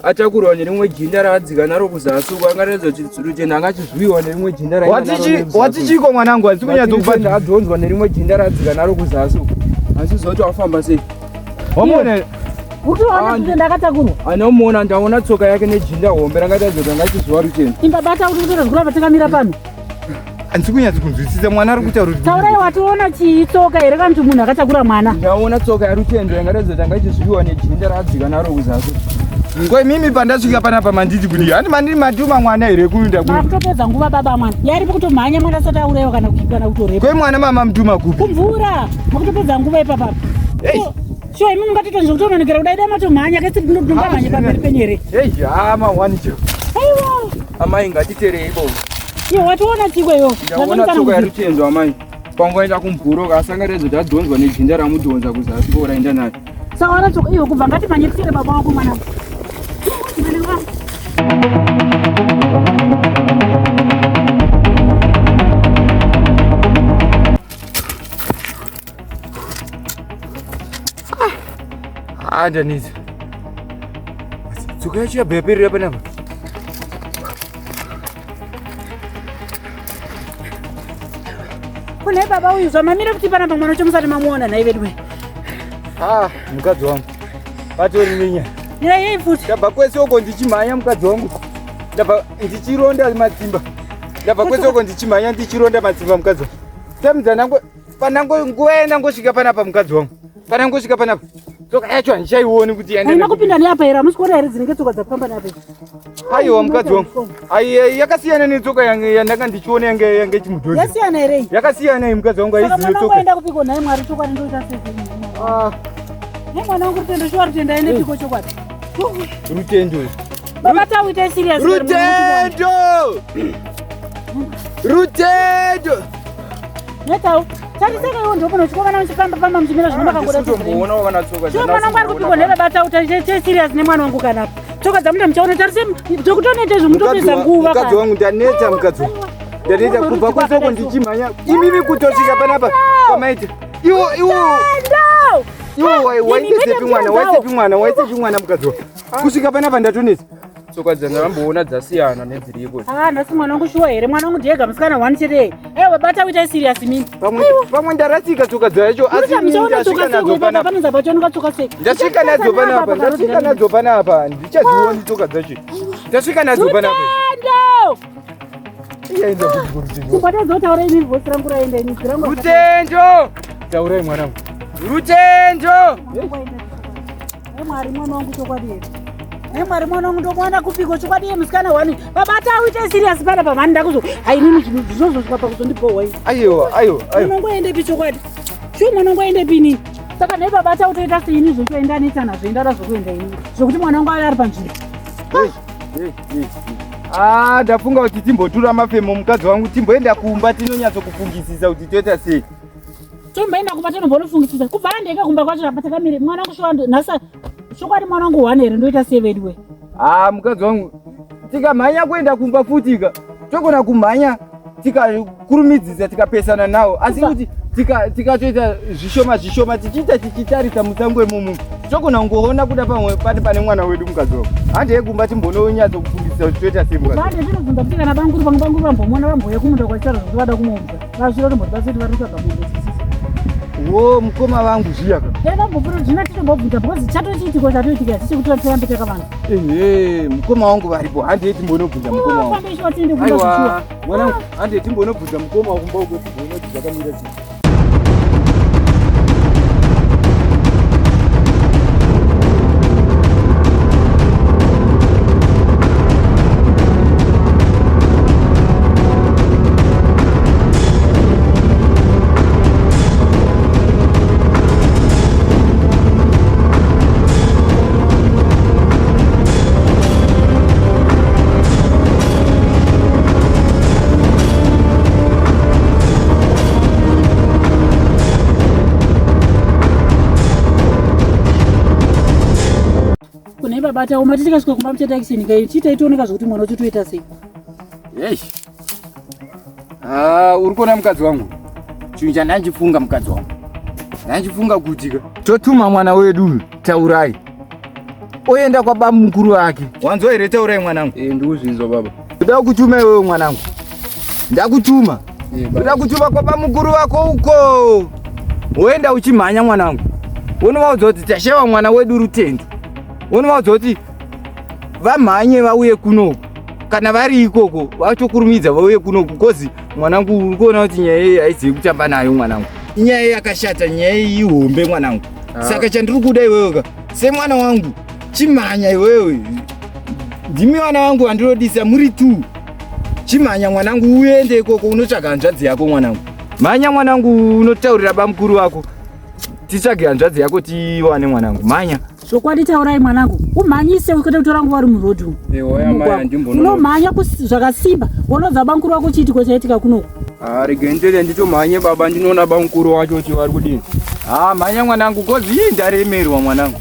atakurwa nerimwe jinda raadzika naro kuzasi uko angaratidza kuti Rutendo anga achizviwa nerimwe jinda raaiva naro nekuzasi Wati chiko mwanangu handisi uko. kunyatso Rutendo adhonzwa nerimwe jinda raadzika naro kuzasi uko handiziva kuti afamba sei. Wamuona Uri kutoona Ah, kuti ndakatakurwa. Anomuona ndaona tsoka yake nejinda hombe rangaratidza kuti anga achizviwa Rutendo. Imba bata uri kutora zvikuramba takamira pano. Handisi kunyatso kunzwisisa mwana ari kutaura kuti Taurai watoona chitsoka here kana kuti munhu akatakura mwana. Ndaona tsoka yaRutendo yangaratidza kuti anga achizviwa nejinda raadzika naro kuzasi. Ko imimi pandasvika panapa manditi kudii? Handi mandiri matuma mwana here kuenda ku. Makutopedza nguva baba mwana. Yari kutomhanya mwana asati aurayiwa kana kana kutorepa. Ko mwana mama mutuma kupi? Kumvura. Makutopedza nguva ipapa. Hey. Sure imi mungatito zvekutononekera kudai dai matomhanya kesi tinongamhanye pamberi penyu here? Hey, hama wani chero. Aiwa. Amai ngatiterei bo. Iwe watoona chiko iwe. Ndaona tsoka yaRutendo amai. Pangoenda kumvura akasangaredza kuti adhonzwa nejinda ramudhonza kuzasi ko raenda naye. Saka wana tsoka iwe kubva ngatimhanye tifike baba wako mwana. Mwana wangu. Ah, ndanetsa. Tsoka yacho yabva yaperera panapa. Kune baba uyu zvamamira kuti panapa mwana wacho musati mamuona nhai vedu we. Ah, mukadzi wangu. Patori nenyaya. Nyaya yei futi? Ndabva kwese uko ndichimhanya mukadzi wangu. Ndabva ndichironda matsimba. Ndabva kwese uko ndichimhanya ndichironda matsimba mukadzi wangu. Tamidza nango panango nguva yandangosvika panapa mukadzi wangu. Panangosvika panapa. Tsoka yacho handichaioni kuti yaenda. Haina kupinda neapa here? Hamusi kuona here dzinenge tsoka dzakufamba neapa? Aiwa mukadzi wangu. Ai yakasiyana netsoka yandanga ndichiona yange yange chimudhodhi. Yasiyana here iyi? Yakasiyana iyi mukadzi wangu Saka haizi mwana wangu tsoka. aenda kupiko nhai Mwari chokwadi ndoita sei? Ah, Nhai mwana wangu Rutendo shuwa Rutendo aende piko chokwadi? Rutendo. Baba tauita serious. Rutendo! Rutendo! Netau. Tarisaka iwo ndipo unochikova muchifamba famba muchimira zvino makangoda kuti. Ndisitomboona kana tsoka Shuwa mwana wangu ari kupiko nhai baba tauta che serious nemwana wangu kana. Tsoka dzamuda muchaona tarise zvokutoneta izvo mutopedza nguva Mukadzi wangu ndaneta mukadzi wangu. Ndaneta kubva kwesoko ndichimhanya. Imimi kutosvika panapa pamaita. Iwo iwo Rutendo! iwo waisepi mwana waisepi mwana waisepi mwana mukadzi wangu. Kusvika panapa ndatonetsa. Tsoka dzandamboona dzasiyana nedziriko. Ah, nhasi mwana wangu shuwa here? Mwana wangu ndiyega musikana one chete. Ewa bata uita serious mimi. Pamwe pamwe ndarasika tsoka dzacho asi Mucha inini muchaona tsoka ndasvika nadzo seko ipapa panapa. panonza pachooneka tsoka seko. Ndasvika nadzo panapa, ndasvika nadzo panapa, ndichadzioni tsoka dzacho. Ndasvika nadzo panapa. Rutendo! Iyaenda kuti kurutendo. Kumbata dzotaura ini voice rangu raenda ini rangu. Rutendo! Taurai mwanangu. Rutendo! Hey Mwari mwana wangu chokwadi here? Hey Mwari mwana wangu ndokuwana kupiko chokwadi here musikana wani? Baba tauita serious panapa mhani ndakuzo. Hai inini zvinhu zvozosvika pakuzondibhohwa ini. Aiwa, aiwa, Mwana aiwa. wangu aendepi chokwadi? Shuwa mwana wangu aendepi inini? Saka nhai baba tautoita seini zvochoenda aneta nazvo enda razvokuenda ini. Zvokuti mwana wangu ave ari panzvimbo. Hey, hey, hey. Ah, ndafunga kuti timbotura mafemo mukadzi wangu timboenda kumba tinonyatsokufungisisa kuti toita sei. Tomboenda kumba tonombonofungisisa. Kubva andeka kumba kwacho apa takamire mwana wangu shuwa nhasi chokwadi mwana wangu one here ndoita sei vedu we? Ah, mukadzi wangu tikamhanya kuenda kumba futika togona kumhanya tikakurumidzisa tikapesana nawo asi kuti tikatoita zvishoma zvishoma tichiita tichitarisa musango imomo togona kungoona kuda pamwe pane pane mwana wedu mukadzi wangu handei kumba timbononyatsokufungisisa kuti toita sei mukadzi Vande tinobvunza kuti kana banguru pamwe banguru vambomuona vambouya kumunda kwachitaura zvokuti vada kumuudza. Vasvira tombotibatsira kuti vari kutsvaga mombe dzisisi. wo mukoma vangu zviya ka Dai vambopfuura zvino titombobvunza because chatochiitiko chatoitika hachisi kuti tirambe takavanza. ehe mukoma wangu varipo handei timbonobvunza mukoma wangu Fambe shuwa tiende kumba zvishuwa. aiwa mwanangu handei timbonobvunza mukoma wangu kumba uko timboona kuti zvakamira sei Kune baba taoma titikasvika kumba muchaita action kai chiita tioneka zvokuti mwana wacho toita sei. Eish. Ah, uri kuona mukadzi wangu? Chinhu chandandichifunga mukadzi wangu. Ndandichifunga kuti ka totuma mwana wedu uyu Taurai. Oenda kwa baba mukuru wake. Wanzwa here Taurai mwanangu? Eh, ndikuzvinzwa baba. Ndoda kutuma iwewe mwanangu. Ndakutuma. Eh, baba. Ndoda kutuma kwa baba mukuru wako uko. Woenda uchimhanya mwanangu. Wonovaudza kuti tashewa mwana wedu Rutendo. Wonovaudza kuti vamhanye vauye kunoku kana vari ikoko vatokurumidza vauye kunoku kozi mwanangu uri kuona kuti nyaya iyi haizivi kutamba nayo mwanangu inyaya yakashata nyaya iyi ihombe mwanangu Ah. saka chandiri kuda iwewe ka semwana wangu Chimhanya iwewe. Ndimi vana vangu vandinodisa muri tu. Chimhanya mwanangu uende ikoko unotsvaga hanzvadzi yako mwanangu. Mhanya mwanangu unotaurira bamukuru vako. Titsvage hanzvadzi yako tiwane mwanangu. Mhanya. Zvokwadi taurai mwanangu, umhanyise kwete kutora nguva uri muroad umu. Ewa mai handimbono. Unomhanya zvakasimba, wonoudza bamukuru wako chiitiko chaitika kunoku. Ah, regai nditende nditomhanye baba ndinoona bamukuru wacho kuti vari kudini. Ah, mhanya mwanangu kozi ii ndaremerwa mwanangu.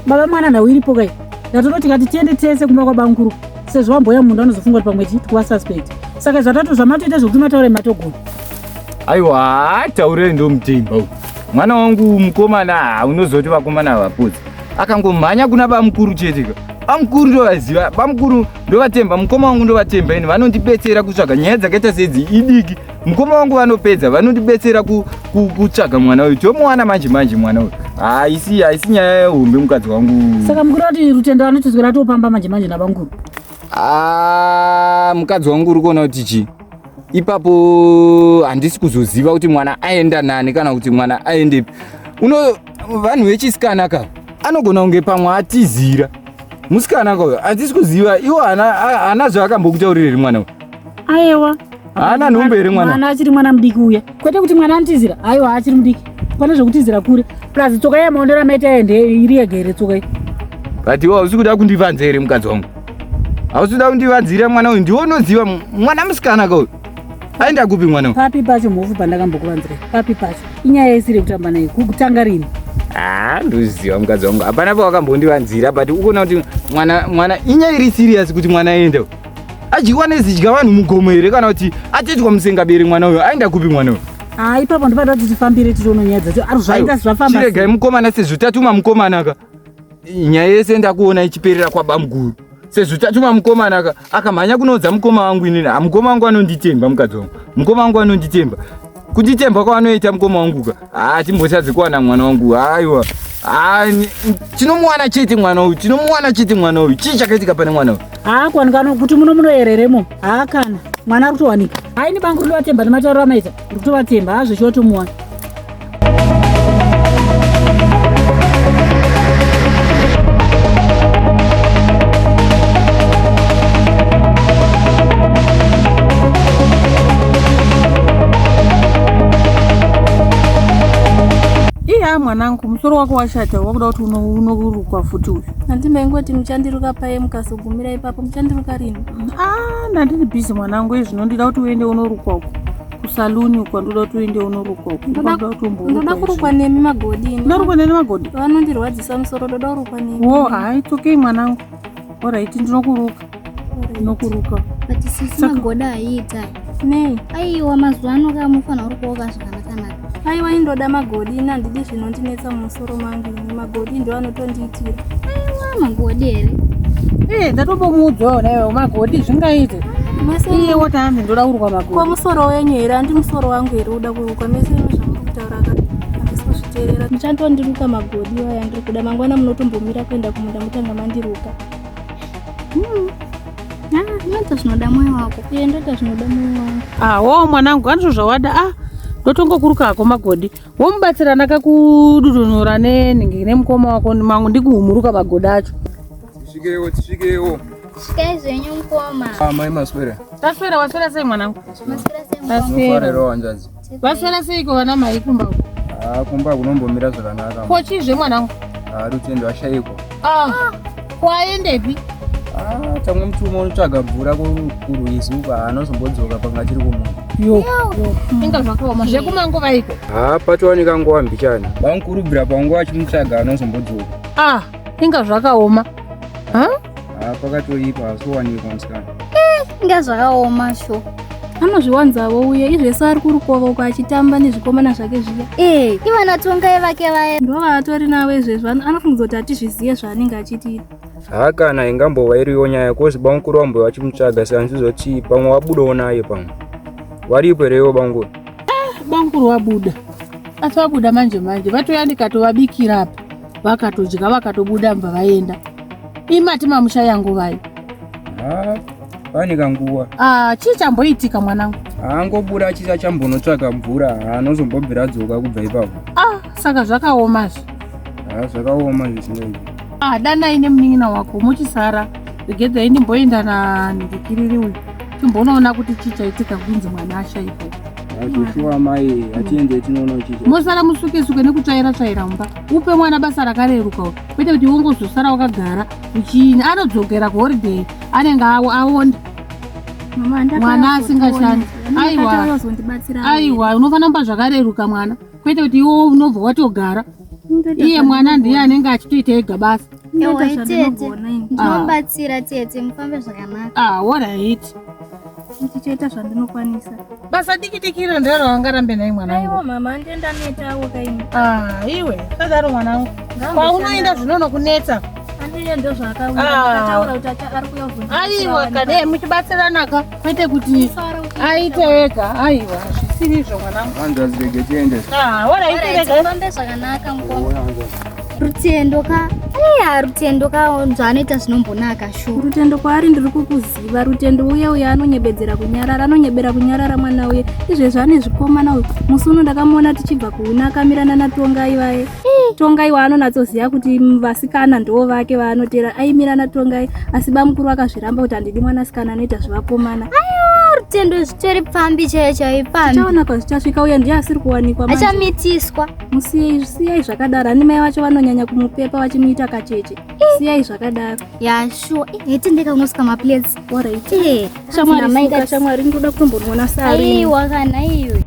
Baba mwana nhau iripo kai. Ndatoti tikati tiende tese kumba kwabamukuru sezvo wamboya munda unozofunga kuti pamwe chii tikuva suspect. Saka zvatatu zvamatoita zvekuti mataure matogona. Aiwa, taurei ndomutemba uyu. Mwana wangu mukomana unozoti vakomana havapodzi. Akangomhanya kuna bamukuru chete ka. Bamukuru ndovaziva, bamukuru ndovatemba, mukoma wangu ndovatemba ini vanondibetsera kutsvaga nyaya dzakaita sedzi idiki. Mukoma wangu vanopedza, vanondibetsera kutsvaga mwana uyu. Tomuwana manje manje mwana uyu. Haisi haisi nyaya yehombe mukadzi wangu. Saka mukuru ati Rutendo anotizwira atopamba manje manje nabamukuru. Ah, mukadzi wangu uri kuona kuti chii? Ipapo handisi kuzoziva kuti mwana aenda nani kana kuti mwana aendepi. Uno vanhu vechisikana ka anogona kunge pamwe atizira. Musikana ka handisi kuziva iwo hana zvaakambokutaurira here mwana uyu? Aiwa. Haana nhumbu here mwana? Mwana achiri mwana mudiki uya. Kwete kuti mwana anotizira. Aiwa achiri mudiki. Pane zvekutizira kure. Plus tsoka iya maondero amaita ende iri yega here tsoka iyi? But iwe hausi kuda kundivanza here mukadzi wangu? Hausi kuda kundivanzira mwana uyu? Ndiwe unoziva mwana musikana ka uyu. Aenda kupi mwana uyu? Papi pacho mhofu pandakambokuvanzira? Papi pacho? Inyaya isiri yekutamba nayo. Kutanga rini? Ah, ndoziva mukadzi wangu. Hapana pawakambondivanzira but ukuona kuti mwana mwana inyaya iri serious kuti mwana aende. Adyiwa nezidya vanhu mugomo here kana kuti atoitwa musengabere mwana uyu? Aenda kupi mwana uyu? Ah, ipapo ndopanoda kuti tifambire tione nyaya dzacho. Ari zvaita zvafamba. Chiregai mukomana sezvo tatuma mukomana ka. Nyaya yese ndakuona ichiperera kwabamukuru. Sezvo tatuma mukomana ka akamhanya kunoudza mukoma wangu inini. Ah, mukoma wangu anonditemba mukadzi wangu. Mukoma wangu anonditemba. Kunditemba kwaanoita mukoma wangu ka. Ah, timbotadze kuwana mwana wangu. Aiwa. Ah, tinomuwana chete mwana uyu. Tinomuwana chete mwana uyu. Chii chakaitika pane mwana uyu? Haa kuwanika kuti muno munoyereremo. Haa kana. Mwana ari kutowanika. Hayi ni bangu rinovatemba nematauro amaita. Ndiri kutovatemba. Haa zveshuwa tomuwana. Iya mwanangu, musoro wako washata, wakuda kuti unorukwa futi uyu. Hanti maingoti muchandiruka paye mukazogumira ipapo muchandiruka rini? Ah, ndandiri busy mwanangu, izvi ndinoda kuti uende unorukwa uko. Kusaluni uko ndoda kuti uende unorukwa uko. Ndoda kuti umborukwa. Ndoda kurukwa nemi magodi. Ndoda kurukwa nemi magodi. Vanondirwadzisa musoro, ndoda kurukwa nemi. Oh, hai, it's okay mwanangu. Alright, ndinokuruka. Ndinokuruka. But sisi magoda aiita. Nei? Aiwa mazuva ano ka mufanira kurukwawo zvakanaka. Aiwa indoda magodi ini handidi zvinondinetsa mumusoro mangu ini magodi ndo anotondiitira. Aiwa magodi here? Eh, ndatombomuudzawo naiwe magodi zvingaite. Iye woti hanzi ndoda kurukwa magodi. Ko musoro wenyu here handi musoro wangu here uda kurukwa mese zvamuri kutaura ka handisi kuzviteerera. Muchantondiruka magodi aya ndiri kuda mangwana munotombomira kuenda kumunda mutanga mandiruka. Unoita zvinoda moyo wako. Iye ndoita zvinoda moyo wangu. Ah, wo mwanangu anozvo zvawada. Ah, ndotongokuruka hako magodi. Womubatsirana kakududunura nenhingi nemukoma wako mangu ndikuhumuruka magodi acho. Tisvikewo, tisvikewo. Svikai zvenyu mukoma. Ah, mai maswera. Taswera, waswera sei mwanangu? Maswera sei mukoma? Unofarirawo hanzvadzi. Vaswera seiko vana mai kumba uko? Ah, kumba kunombomira zvakanaka. Ko chizve mwanangu? Ah, Rutendo ashaikwa. Ah, kwaendepi? Ah, tamwe mutuma unotsvaga mvura kurwizi uko anozombodzoka panga achiri kumunda. Yo, inga zvakaoma zvekumanguva iko. Ah, patowanika nguva mbichana. Bamukuru panguva achimutsvaga anozombodzoka. Ah, inga zvakaoma. Ha? Ah, pakatoipa asowanikwa musikana. Inga zvakaoma sho. Anozviwanzawo uye izvese ari kurukova uko achitamba nezvikomana zvake zviya. Eh, ivana tongai vake vaya. Ndovaatori navo izvezvi anofungidzwa kuti hatizviziye zvaanenge achitiita. Ha kana ingambova iriyo nyaya kozi bamukuru vambo vachimutsvaga saka ndizoti pamwe wabudawo naye pamwe. Varipo here ivo bamukuru? Bamukuru wabuda. Asi wabuda manje manje vatoya ndikatovabikira apa. Vakatodya vakatobuda mva vaenda. Imati mamushaya nguvai. Ha, pane kanguva. Ah, chii chamboitika mwanangu? Haangobuda achiti achambonotsvaga mvura, anozombobvira adzoka kubva ipapo. Ah, saka zvakaomazve. Ha, zvakaoma zvisingaiti. Ah, danai nemunin'ina wako muchisara regedzai ndimboenda nandikiriri uyu timbonoona kuti chii chaitika kunzi mwana ashaipo. Zvoshuwa mai, hatiende tinoona chii. Mosara musuke suke nekutsvaira tsvaira mumba, upe mwana basa rakareruka uyu, kwete kuti wongozosara wakagara uchiini. Anodzokera kuholiday anenge aonda. Mwana asingashandi. Aiwa, aiwa, unofanira kumupa zvakareruka mwana, kwete kuti iwe unobva watogara. Iye mwana ndiye anenge achitoita ega basa. Ewe tete, ndinobatsira tete, mufambe zvakanaka. Ah, alright. Ndichaita zvandinokwanisa. Basa diki diki iro ndiro rawangarambe naye mwanangu. Aiwa mama, ndienda netawo kaini. Ah, iwe, sadaro mwanangu. Kwaunoenda zvinonokunetsa. Andiye ndozvaakauya. Akataura kuti ari kuuya kuzondibatsira. Aiwa, kade muchibatsirana ka, kwete kuti aite ega. Aiwa, zvisiri izvo mwanangu. Hanzvadzi rege tiende. Ah, alright, rega. Mufambe zvakanaka mukoma. Rutendo ka, iya Rutendo ka zvaanoita zvinombonaka shuwa. Rutendo kwaari ndiri kukuziva. Rutendo uya uya anonyebedzera kunyarara, anonyebera kunyarara mwana uye. Izvezvi ane zvikomana uyu. Musi uno ndakamuona tichibva kuuna akamirana naTongai vaye. Tongai waanonatsoziva kuti vasikana ndivo vake vaanotera. Aimira naTongai asi bamukuru akazviramba kuti handidi mwanasikana anoita zvevakomana. Aiwa Rutendo zvitori pfambi chaiyo chaiyo pfambi. Tichaona kwazvichasvika uye ndiye asiri kuwanikwa manje. Achamitiswa. Musiyei, siyai zvakadaro. Ani mai vacho vanonyanya kumupepa vachimuita kacheche. Siyai zvakadaro. Ya sure. Hetendeka unosvika maplates. Alright. Eh, Shamwari, mai suka, shamwari ndinoda kutombomuona sari. Aiwa kana iwe.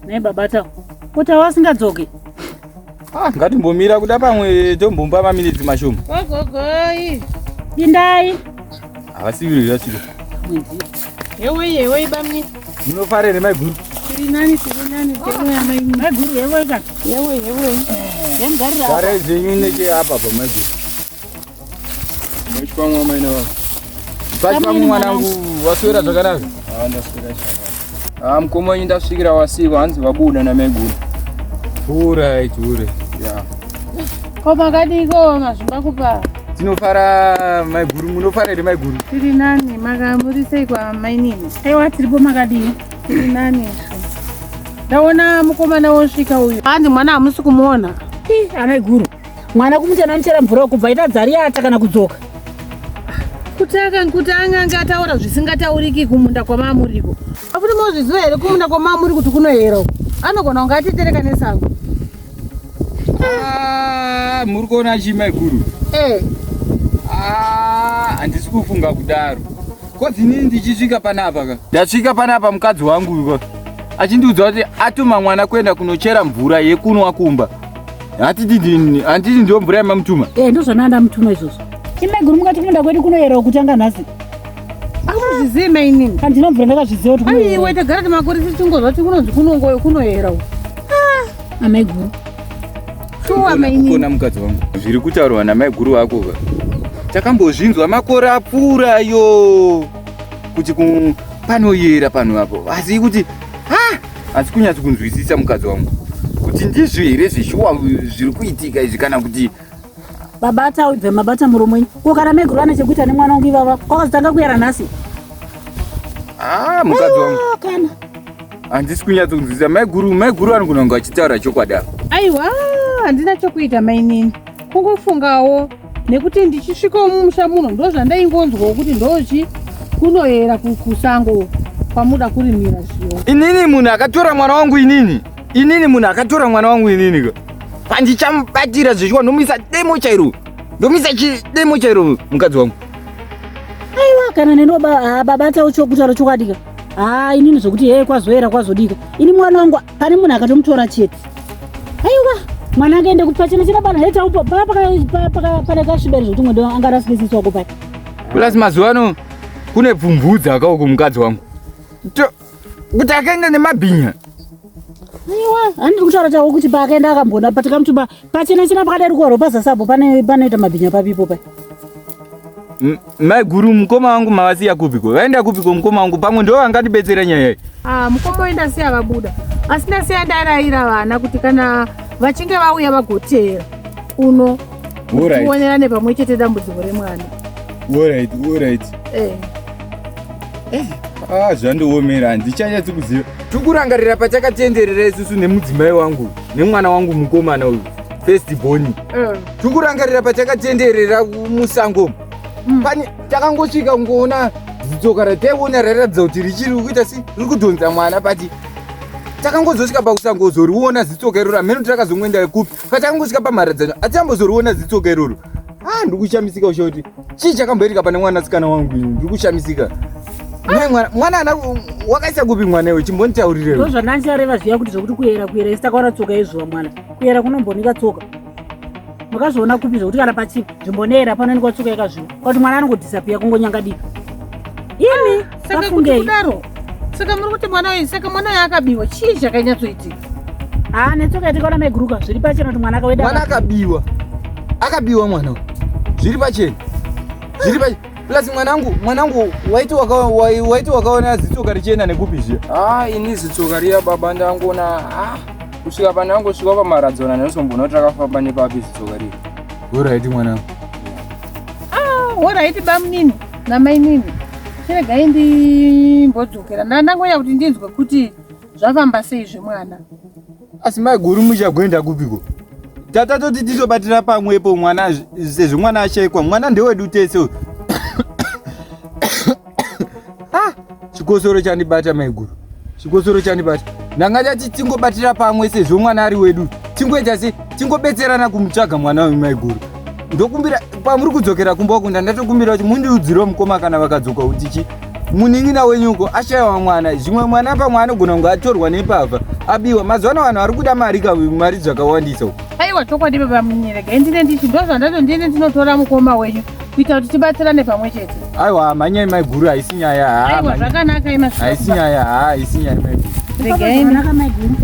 Naye baba tau kuti awasingadzoki. Ah, ngatimbomira kuda pamwe tombomba maminitsi mashoma. Gogogoi. Pindai. Havasiviri vasvika. Yewei yewei bamni. Munofara here maiguru? Tiri nani tiri nani tiri amai. Maiguru yewei ka. Yewei yewei. Yemugarira apa. Garai zvenyu necheapa pa maiguru. Pachipamwe mai nava. Pachipamwe mwanangu waswera zvakanaka. Ah, ndaswera zvakanaka. Ah, mukoma wenyu ndasvikira wasiko hanzi vabuda namaiguru. Alright, alright. Yeah. Ko makadiko mazvimba kupa? Tinofara maiguru, munofara here maiguru? Tiri nani makamuri sei kwa mainini? Aiwa tiripo makadii. Tiri nani isu. Ndaona mukomana wosvika uyu. Hanzi mwana hamusi kumuona. Ih, amaiguru. Mwana kumuti ananichera mvura kubva ita dzari yata kana kudzoka. Kutaka kuti angange ataura zvisingatauriki kumunda kwamamuriko. Afuti mozviziva here kumunda kwamamuri kuti kunoyera uko? Anogona kunge atitereka nesango. Ah, muri kuona chii maiguru? Eh. Ah, handisi kufunga kudaro. Kozi inini ndichisvika panapa ka. Ndasvika panapa mukadzi wangu ka. Achindiudza kuti atuma mwana kuenda kunochera mvura yekunwa kumba. Handiti handiti ndiyo mvura yamamutuma. Eh, ndozvana ndamutuma izvozvo. Imaiguru mukati kumunda kwedu kunoyera kutanga nhasi. Akuzvizivi mainini. Handina mvura ndakazviziva kuti kunoyera. Aiwe tagara timakore tichingozwa kuti kunonzi kunongoyo kunoyera uko. Amaiguru. Shuwa mainini. Kona mukadzi wangu. Zviri kutaurwa namaiguru vako ka. Takambozvinzwa makore apfuura yo kuti panoyera pano apo. Asi kuti ha asi kunyatso kunzwisisa mukadzi wangu. Kuti ndizvo here zvishuwa zviri kuitika izvi kana kuti Baba taubve mabata muromo wenyu. Ko kana maiguru vane chekuita nemwana wangu ivava kwakazotanga kuyera nhasi. Ah, mukadzi wangu. Ah, kana. Handisi kunyatso kunzwisisa maiguru, maiguru anogona kunge achitaura chokwadi apa. Aiwa, handina chokuita mainini. Kungofungawo nekuti ndichisvikawo mumusha muno ndozvandaingonzwawo kuti ndochi kunoyera kusango kwamuda kurimira zviyo. Inini munhu akatora mwana wangu inini. Inini munhu akatora mwana wangu inini ka. Pandichamubatira zveshuwa ndomuisa demo chairo. Ndomuisa chidemo chairo mukadzi wangu. Aiwa kana neno baba tau chokutaura chokwadi ka. Ah, inini zvokuti heye kwazoyera kwazodika. Ini mwana wangu pane munhu akatomutora chete. Aiwa mwana angaende kupachena chena bana heta upo pane kasviberi zvokuti mwendo angarasike sisi wako pai. Plus mazuva ano kune pfumvudza akauko mukadzi wangu. Kuti akaenda nemabhinya. Aiwa, handiri kutaura chavo kuti paakaenda akambona patikamutuma pachena chena pakadai rukwaro pazasi apo panoita mabhinya papipo pai. Maiguru mukoma wangu mavasiya kupiko? Vaenda kupiko mukoma wangu? Pamwe ndo vangatibetsera nyaya iyi. Ah, mukoma wenyu ndasiya vabuda. Asi ndasiya ndarayira vana kuti kana vachinge vauya vagoteera uno. Tionerane pamwe chete dambudziko remwana. Alright, alright. Eh. Eh, ah, zvandiomera handichanyatsi kuziva. Tikurangarira patakatenderera isusu nemudzimai wangu nemwana wangu mukomana uyu first born. Eh. Tikurangarira patakatenderera musango. Pane takangosvika kungoona zitsoka rataiona rairatidza kuti richiri kuita si riri kudhonza mwana but takangozosvika pakusangozoriona zitsoka iroro hameno takazongoenda kupi patakangosvika pamharadzano atambozoriona zitsoka iroro. Ah, ndiri kushamisika ushe kuti chii chakamboitika pane mwanasikana wangu ini ndiri kushamisika. Nhai mwana mwana ana wakaisa kupi mwana iwe chimbonditaurirewo. Ndozvandandichareva zviya kuti zvokuti kuyera kuyera isi takaona tsoka yezuva mwana kuyera kunombonika tsoka makazviona kupi zvokuti kana pachinzvimbo neyera panoonekwa tsoka yakazviwa kwakuti mwana anongodhisapiya kungonyangadika imi Saka kuti pafungei kudaro. Saka muri kuti mwana uyu saka mwana uyu akabiwa chii chakanyatsoitika? haa netsoka yatikaona maiguruka zviri pachena kuti mwana akaweda Mwana akabiwa. Akabiwa mwana uyu. Zviri pachena. Zviri pachena. Plus mwanangu, mwanangu waiti waka waiti wakaona zitsoka richienda nekupi zviya? Ah, ini zitsoka riya baba ndangoona ah, kusvika pandangosvika pamharadzano ndinozombona kuti rakafamba nepapi zitsoka riya. Alright mwanangu. Ah, alright bamunini namainini. Chiregai ndimbodzokera. Ndangoya kuti ndinzwe kuti zvafamba sei zvemwana. Asi maiguru muchagoenda kupiko? Tata toti tizobatira pamwepo mwana sezvo mwana ashaikwa. Mwana ndewedu tese uyu. Ah, chikosoro chandibata maiguru. Chikosoro chandibata. Ndanga ndati tingobatira pamwe sezvo mwana ari wedu. Tingoita se tingobetserana kumutsvaga mwana uyu maiguru. Ndokumbira pamuri kudzokera kumba uko ndandatokumbira kuti mundiudzirewo mukoma kana vakadzoka kuti chi munin'ina wenyu uko ashaiwa mwana zvimwe mwana pamwe anogona kunge atorwa nepavha abiwa mazuva ano vanhu vari kuda mari ka mari dzakawandisa uko Aiwa chokwadi baba munini regai ndine ndichi ndozvandato ndine ndinotora mukoma wenyu kuita kuti tibatsirane pamwe chete. Aiwa mhanyai maiguru haisi nyaya haa Aiwa mhanyai. zvakanaka ima Haisi nyaya haa haisi nyaya maiguru. Regai.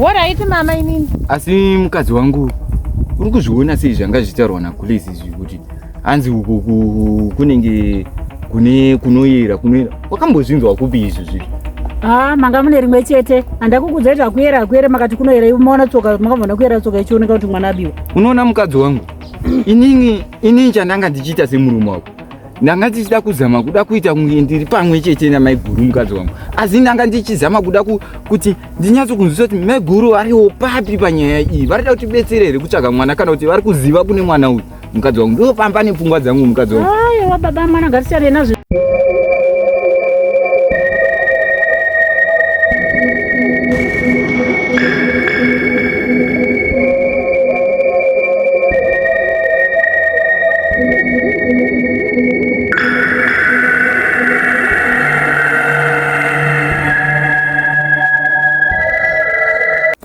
Alright mama inini. Asi mukadzi wangu uri kuzviona sei zvanga zvichitaurwa naGulezi izvi kuti hanzi uku kunenge kune kunoyera kunoyera wakambozvinzwa kupi izvi zvinhu? Ah, manga mune rimwe chete handakukudzai kuti hakuyera hakuyere makati kunoyera ivo maona tsoka makambona kuyera tsoka ichioneka kuti mwana abiwa. Unoona mukadzi wangu inini inini chandanga ndichiita semurume wako ndanga ndichida kuzama kuda kuita kunge ndiri pamwe chete namaiguru mukadzi wangu asi ndanga ndichizama kuda kuti ndinyatso kunzwisa kuti maiguru variwo papi panyaya iyi varida kutibetsera here kutsvaga mwana kana kuti vari kuziva kune mwana uyu mukadzi wangu ndopamba nepfungwa dzangu mukadzi wangu. Aiwa baba mwana ngatisiyane nazvo.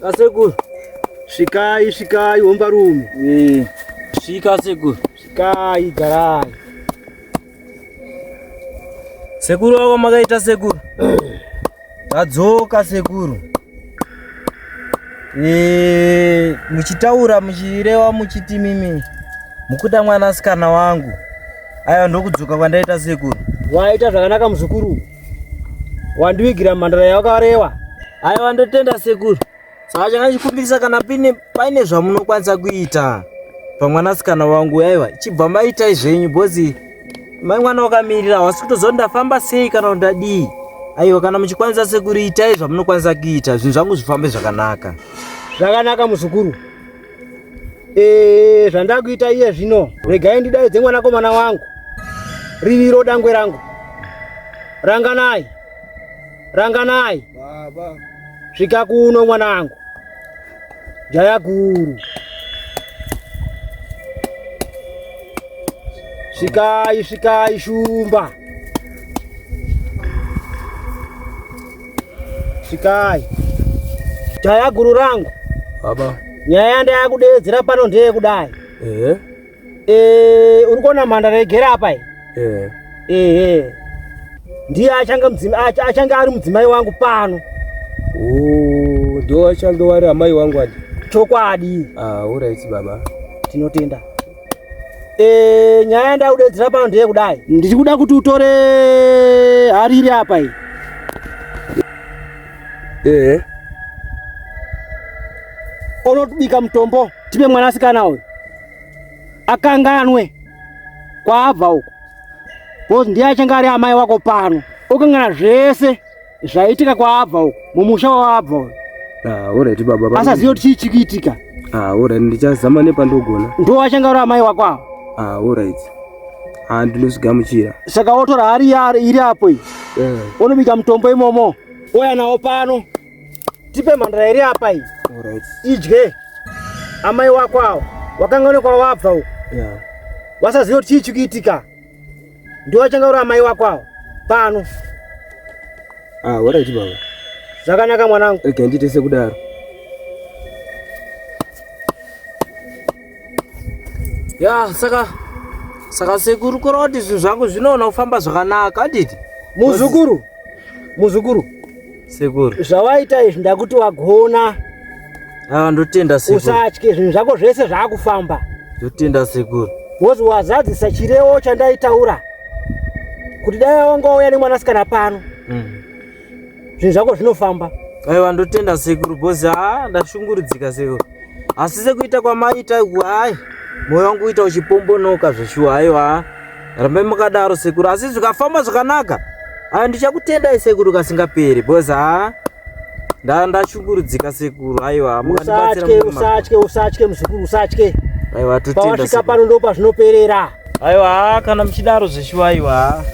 Asekuru. Svikai, svikai, hombarume. Eh, svika sekuru. Svikai, garai. Sekuru wako makaita sekuru. Tadzoka sekuru. Eh, muchitaura muchireva muchiti mimi mukuda mwanasikana wangu. Aiwa ndokudzoka kwandaita sekuru. Waita zvakanaka muzukuru. Wandivigira mhandara yawakarewa. Aiwa ndotenda sekuru. Saka chakandikumbirisa kana paine zvamunokwanisa kuita pamwanasikana wangu aiwa chibva maitai zvenyu bhozi mai mwana wakamirira hawasi kutoziva kuti ndafamba sei kana kuti ndadii. Aiwa kana muchikwanisa sekuru itai zvamunokwanisa kuita zvinhu zvangu zvifambe zvakanaka. Zvakanaka muzukuru. Zvandakuita iye zvino regai ndidaidze mwanakomana wangu ririro dangwe rangu. Ranganai. Ranganai. Baba. Svika kuno mwanangu. Jaya guru. Svikai, svikai shumba. Svikai. Jaya guru rangu. Baba. Nyaya yandakudeedzera pano ndeyekudai. Eh. Uri kuona mhandara igere apa iyi? Eh. Ehe. Ndiye achange ari mudzimai wangu pano. Oh, ndiwo achange wari amai wangu adi. Chokwadi. Ah, alright baba. Tinotenda. Nyaya yandakudeedzera pano ndeyekudai. Ndiri kuda kuti utore hari iri apa iyi. Eh. Unotibika mutombo tipe mwanasikana uyu. Akanganwe kwaabva uko. Because ndiye achange ari amai wako pano. Okangana zvese zvaitika kwaabva uko, mumusha waabva uko. Ah, alright baba. Asazive kuti chii chikuitika. Ah, alright ndichazama nepandogona. Ndo achange ari amai wako ava. Ah, alright. Ah, ndinozvigamuchira. Saka wotora hari iri apo iyi. Yeah. Onobika mutombo imomo. Oya nawo pano. Tipe mhandara iri apa iyi. Alright. Idye. Amai wako awo. Wakanganwe kwawabva uko. Yeah. Wasaziva kuti chii chikuitika. Ndiwo achange uri amai wako awo. Pano. Ah, alright baba. Zvakanaka mwanangu. Rega ndiite sekudaro. Ya, saka saka sekuru kureva kuti zvinhu zvangu zvinoona kufamba zvakanaka handiti? Muzukuru. Muzukuru. Sekuru. Zvawaita izvi ndakuti wagona. Ah, ndotenda sekuru. Usatye zvinhu zvako zvese zvakufamba. Ndotenda sekuru. Wozi wazadzisa chirewo chandaitaura kuti dai wanga wauya nemwanasikana pano. Zvinhu zvako zvinofamba. Aiwa ndotenda sekuru boss ah ndashungurudzika sekuru. Asi sekuita kwamaita uku hayi moyo wangu uita uchipombonoka zveshuwa aiwa. Rambai makadaro sekuru asi zvikafamba zvakanaka. Ayo ndichakutendai sekuru kasingaperi boss ah ndashungurudzika sekuru aiwa mukandibatsira Usatye, usatye, usatye muzukuru, usatye. Aiwa totenda Pawasvika sekuru. pano ndo pazvinoperera. Aiwa kana muchidaro zveshuwa aiwa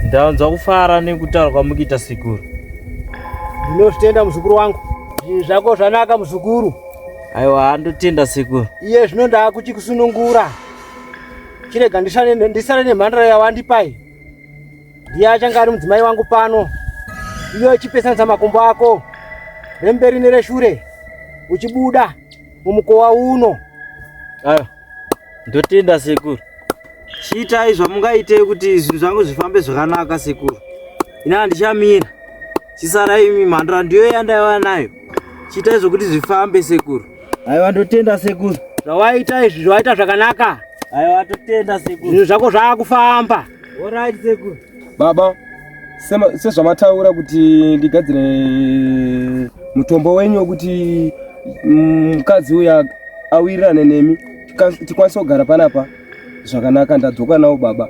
ndanzwa kufara nekutaura kwamukuita sekuru. Ndinozvitenda muzukuru wangu. Zvinhu zvako zvanaka muzukuru. Aiwa ndotenda sekuru. Iye zvino ndakuchikusunungura. Chirega ndisare nemhandara yawandipai. Ndiye achange ari mudzimai wangu pano. Iyo ichipesanisa makumbo ako remberi nereshure uchibuda mumukowa uno. Aiwa ndotenda sekuru. Chiitai zvamungaite kuti zvinhu zvangu zvifambe zvakanaka sekuru. Ini handichamira. Chisarai imi mhandara ndiyo yandaiva nayo. Chiitai zvokuti zvifambe sekuru. Aiwa ndotenda sekuru. Zvawaita izvi zvawaita zvakanaka. Aiwa totenda sekuru. Zvinhu zvako zvakufamba. Alright sekuru. Baba, sezvamataura kuti ndigadzire mutombo wenyu wekuti mukadzi uya awirirane nemi tikwanise kugara panapa zvakanaka, ndadzoka nawo baba.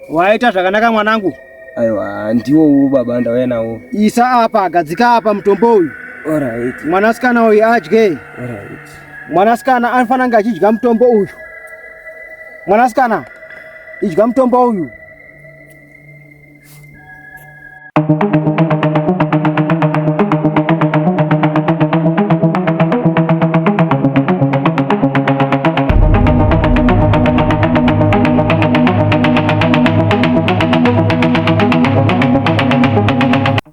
Waita zvakanaka mwanangu. Aiwa ndiwo baba ndauya nawo. Isa apa, gadzika apa mutombo uyu. Alright. Mwanasikana uyu adye. Alright. Mwanasikana anofanira kunge achidya mutombo uyu. Mwanasikana, idya mutombo uyu.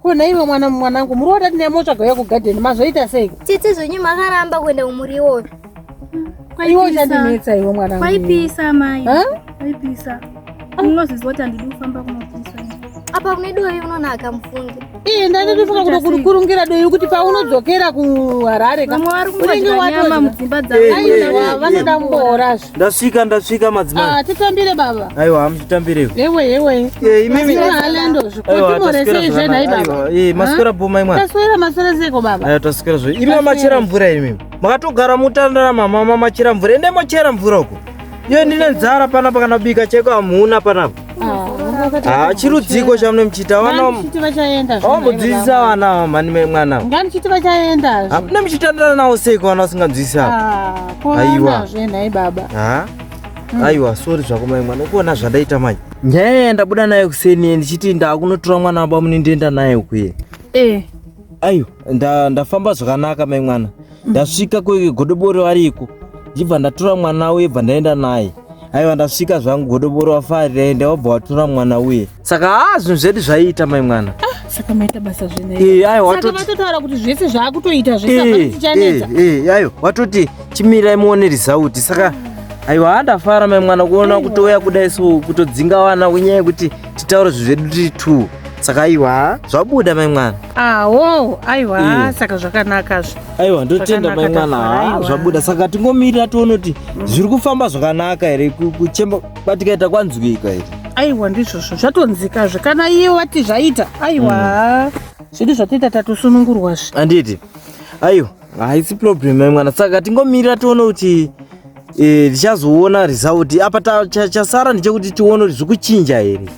Ko naiwe mwana mwanangu muri watati nemotsvaga uya kugadheni mazoita sei? Tete zvenyu makaramba kuenda kumuriwo. Iwe uchandinetsa iwe mwanangu. Kwaipisa mai. Ha? Kwaipisa. Unozviziva kuti handidi kufamba kunopisa. Apa kune dovi unonaka mufunge. Iye ndandinofunga kutokurungira dovi kuti paunodzokera kuHarare ka. Vamwe vari Unenge kungodya nyama watodya. mudzimba dzavo. Aiwa vanoda mborazve. Ndasvika ndasvika madzimai. Ah, titambire baba. Aiwa hamuchitambireko. Yewe yewe. Eh, imimi. Alendo Aiwa zvikoti taswera nhai zvakanaka. baba. Aiwa, eh maswera bho mai mwana. Taswera maswera seiko baba. Aiwa taswera zvo. Imi machera mvura imimi. Makatogara mutandara mama mama machera mvura. Ende mochera mvura uko. Iyo ndine nzara panapa kana kubika cheko hamuna panapa. Ah, chirudziko chamunenge muchiita vana. Nganichiti vachaenda. Awambodzidzisa vana ava mhani mai mwana. Nganichiti vachaenda. Hamuna muchitandana nawo seiko vana vasinganzwisisi apa. Ah, Aiwa. koanazve nhai baba. Ha? Aiwa, sorry zvako mai mwana. Ukuona zvandaita manje. Nyaya yandabuda nayo kuseni ndichiti ndakunotora mwana wababa mune ndienda naye ukuye. Eh. Aiwa, ndafamba zvakanaka mai mwana. Ndasvika kugodoboro variko. Ndibva ndatora mwana uye bva ndaenda naye. Aiwa ndasvika zvangu godoboro wafarira ende wabva watora mwana uye. Saka haa zvinhu zvedu zvaiita mai mwana. Saka maita basa zvenai. Eh, aiwa Saka watoti vatotaura kuti zvese zvaakutoita zvese hapana Eh, chichanetsa. eh, eh, aiwa watoti chimirai muone result. Saka aiwa handafara mai mwana kuona kutouya kudai so kutodzinga vana kunyaya yekuti titaure zvinhu zvedu tiri two. Saka aiwa zvabuda mai mwana. Awo, aiwa, Eh. saka zvakanakazve. Aiwa ndotenda mai Zvakanaka mwana tafara, haa aiwa. zvabuda. Saka tingomirira tione kuti zviri kufamba zvakanaka here kuchemba kwatikaita kwanzwika here. Aiwa ndizvozvo zvatonzikazve kana iye wati zvaita aiwa zvedu zvatoita tatosunungurwazve. Handiti aiwa haisi problem mai mwana. Saka tingomirira tione kuti Eh, tichazoona result apa chasara ndechekuti tione kuti zvikuchinja here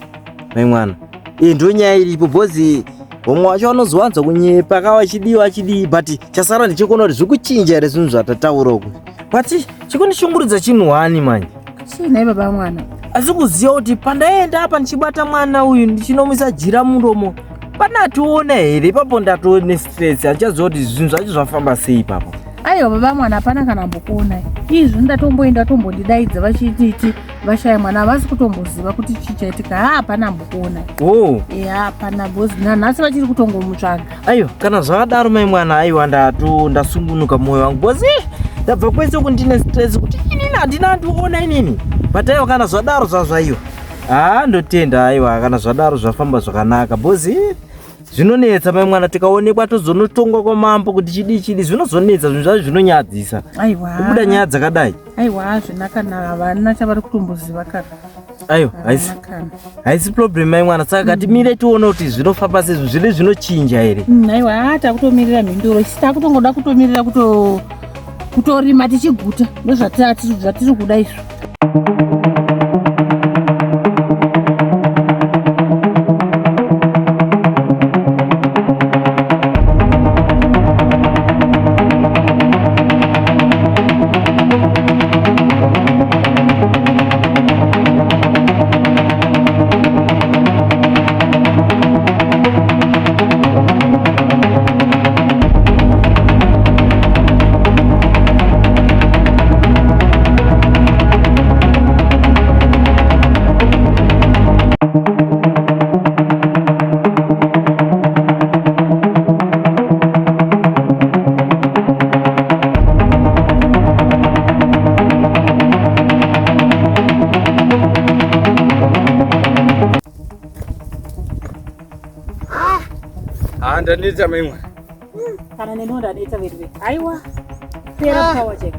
mai mwana eh, ndo nyaya iripo bhozi vamwe vacho vanozowanza kunyepa ka vachidii vachidii but chasara ndechekuona kuti zvikuchinja here zvinhu zvatataura uku but chikundishungurudza chinhu hwani manje Chii nhai baba mwana? Asi kuziva kuti pandaenda apa ndichibata mwana uyu ndichinomisa jira muromo panationa here ipapo ndatoo nestress handichaziva kuti zvinhu zvacho zvafamba sei ipapo. Aiwa baba mwana hapana kana ambokuonai. Izvi ndatomboenda tombondidaidza vachititi vashaya mwana havasi kutomboziva kuti chii chaitika. Haa hapana ambokuonai. Oh. Ya hapana because nanhasi vachiri kutongomutsvaga. Aiwa kana zvakadaro mai mwana aiwa ndato ndasungunuka moyo wangu because eh, ndabva kwese uku ndine stress kuti inini handina andiona inini but aiwa kana zvadaro zvazvaiwa haa ndotenda aiwa kana zvadaro zvafamba zvakanaka because eh, zvinonetsa mai mwana tikaonekwa tozonotongwa kwamambo kuti chidii chidii zvinozonetsa zvinhu zvacho zvinonyadzisa Aiwa. kubuda nyaya dzakadai Aiwa hazvina kana havana chavari kutomboziva kana. Aiwa haisi haisi problem mai mwana saka katimire tione kuti zvinofamba sei zvine zvinochinja here. Mm, aiwa haa takutomirira mhinduro isu takutongoda kutomirira kuto kutorima tichiguta ndozvatiri kuda isu. Ah, ndaneta mai mwana. Kana neniwo ndaneta veduwe. Aiwa. Pera power check.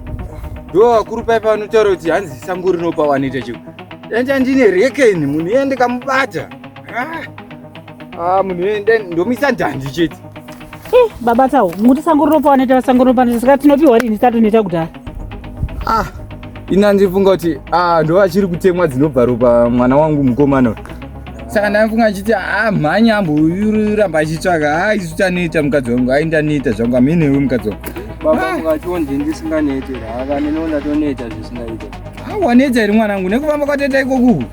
Ndo vakuru pai panotaura kuti hanzi sango rinopa waneta chiko. Dai ndine rekeni munhu iye ndikamubata. Ah. Ah, munhu ende ndomisa ndandi chete. Eh, baba tawo, mukuti sango rinopa waneta sango rinopa waneta saka tinopiwa rini tatoneta kudhara. Ah, ini andifunga kuti ah ndo vachiri kutemwa dzinobva ropa mwana wangu mukomana. Saka ndafunga ndichiti ah mhanya amboramba achitsvaga ah isu taneta mukadzi wangu ai ndaneta zvangu amenewe mukadzi wangu. Baba mukatiwo ndini ndisinganete haka neniwo ndatoneta zvisingaite. Ah waneta here mwanangu nekufamba kwateta ikoku?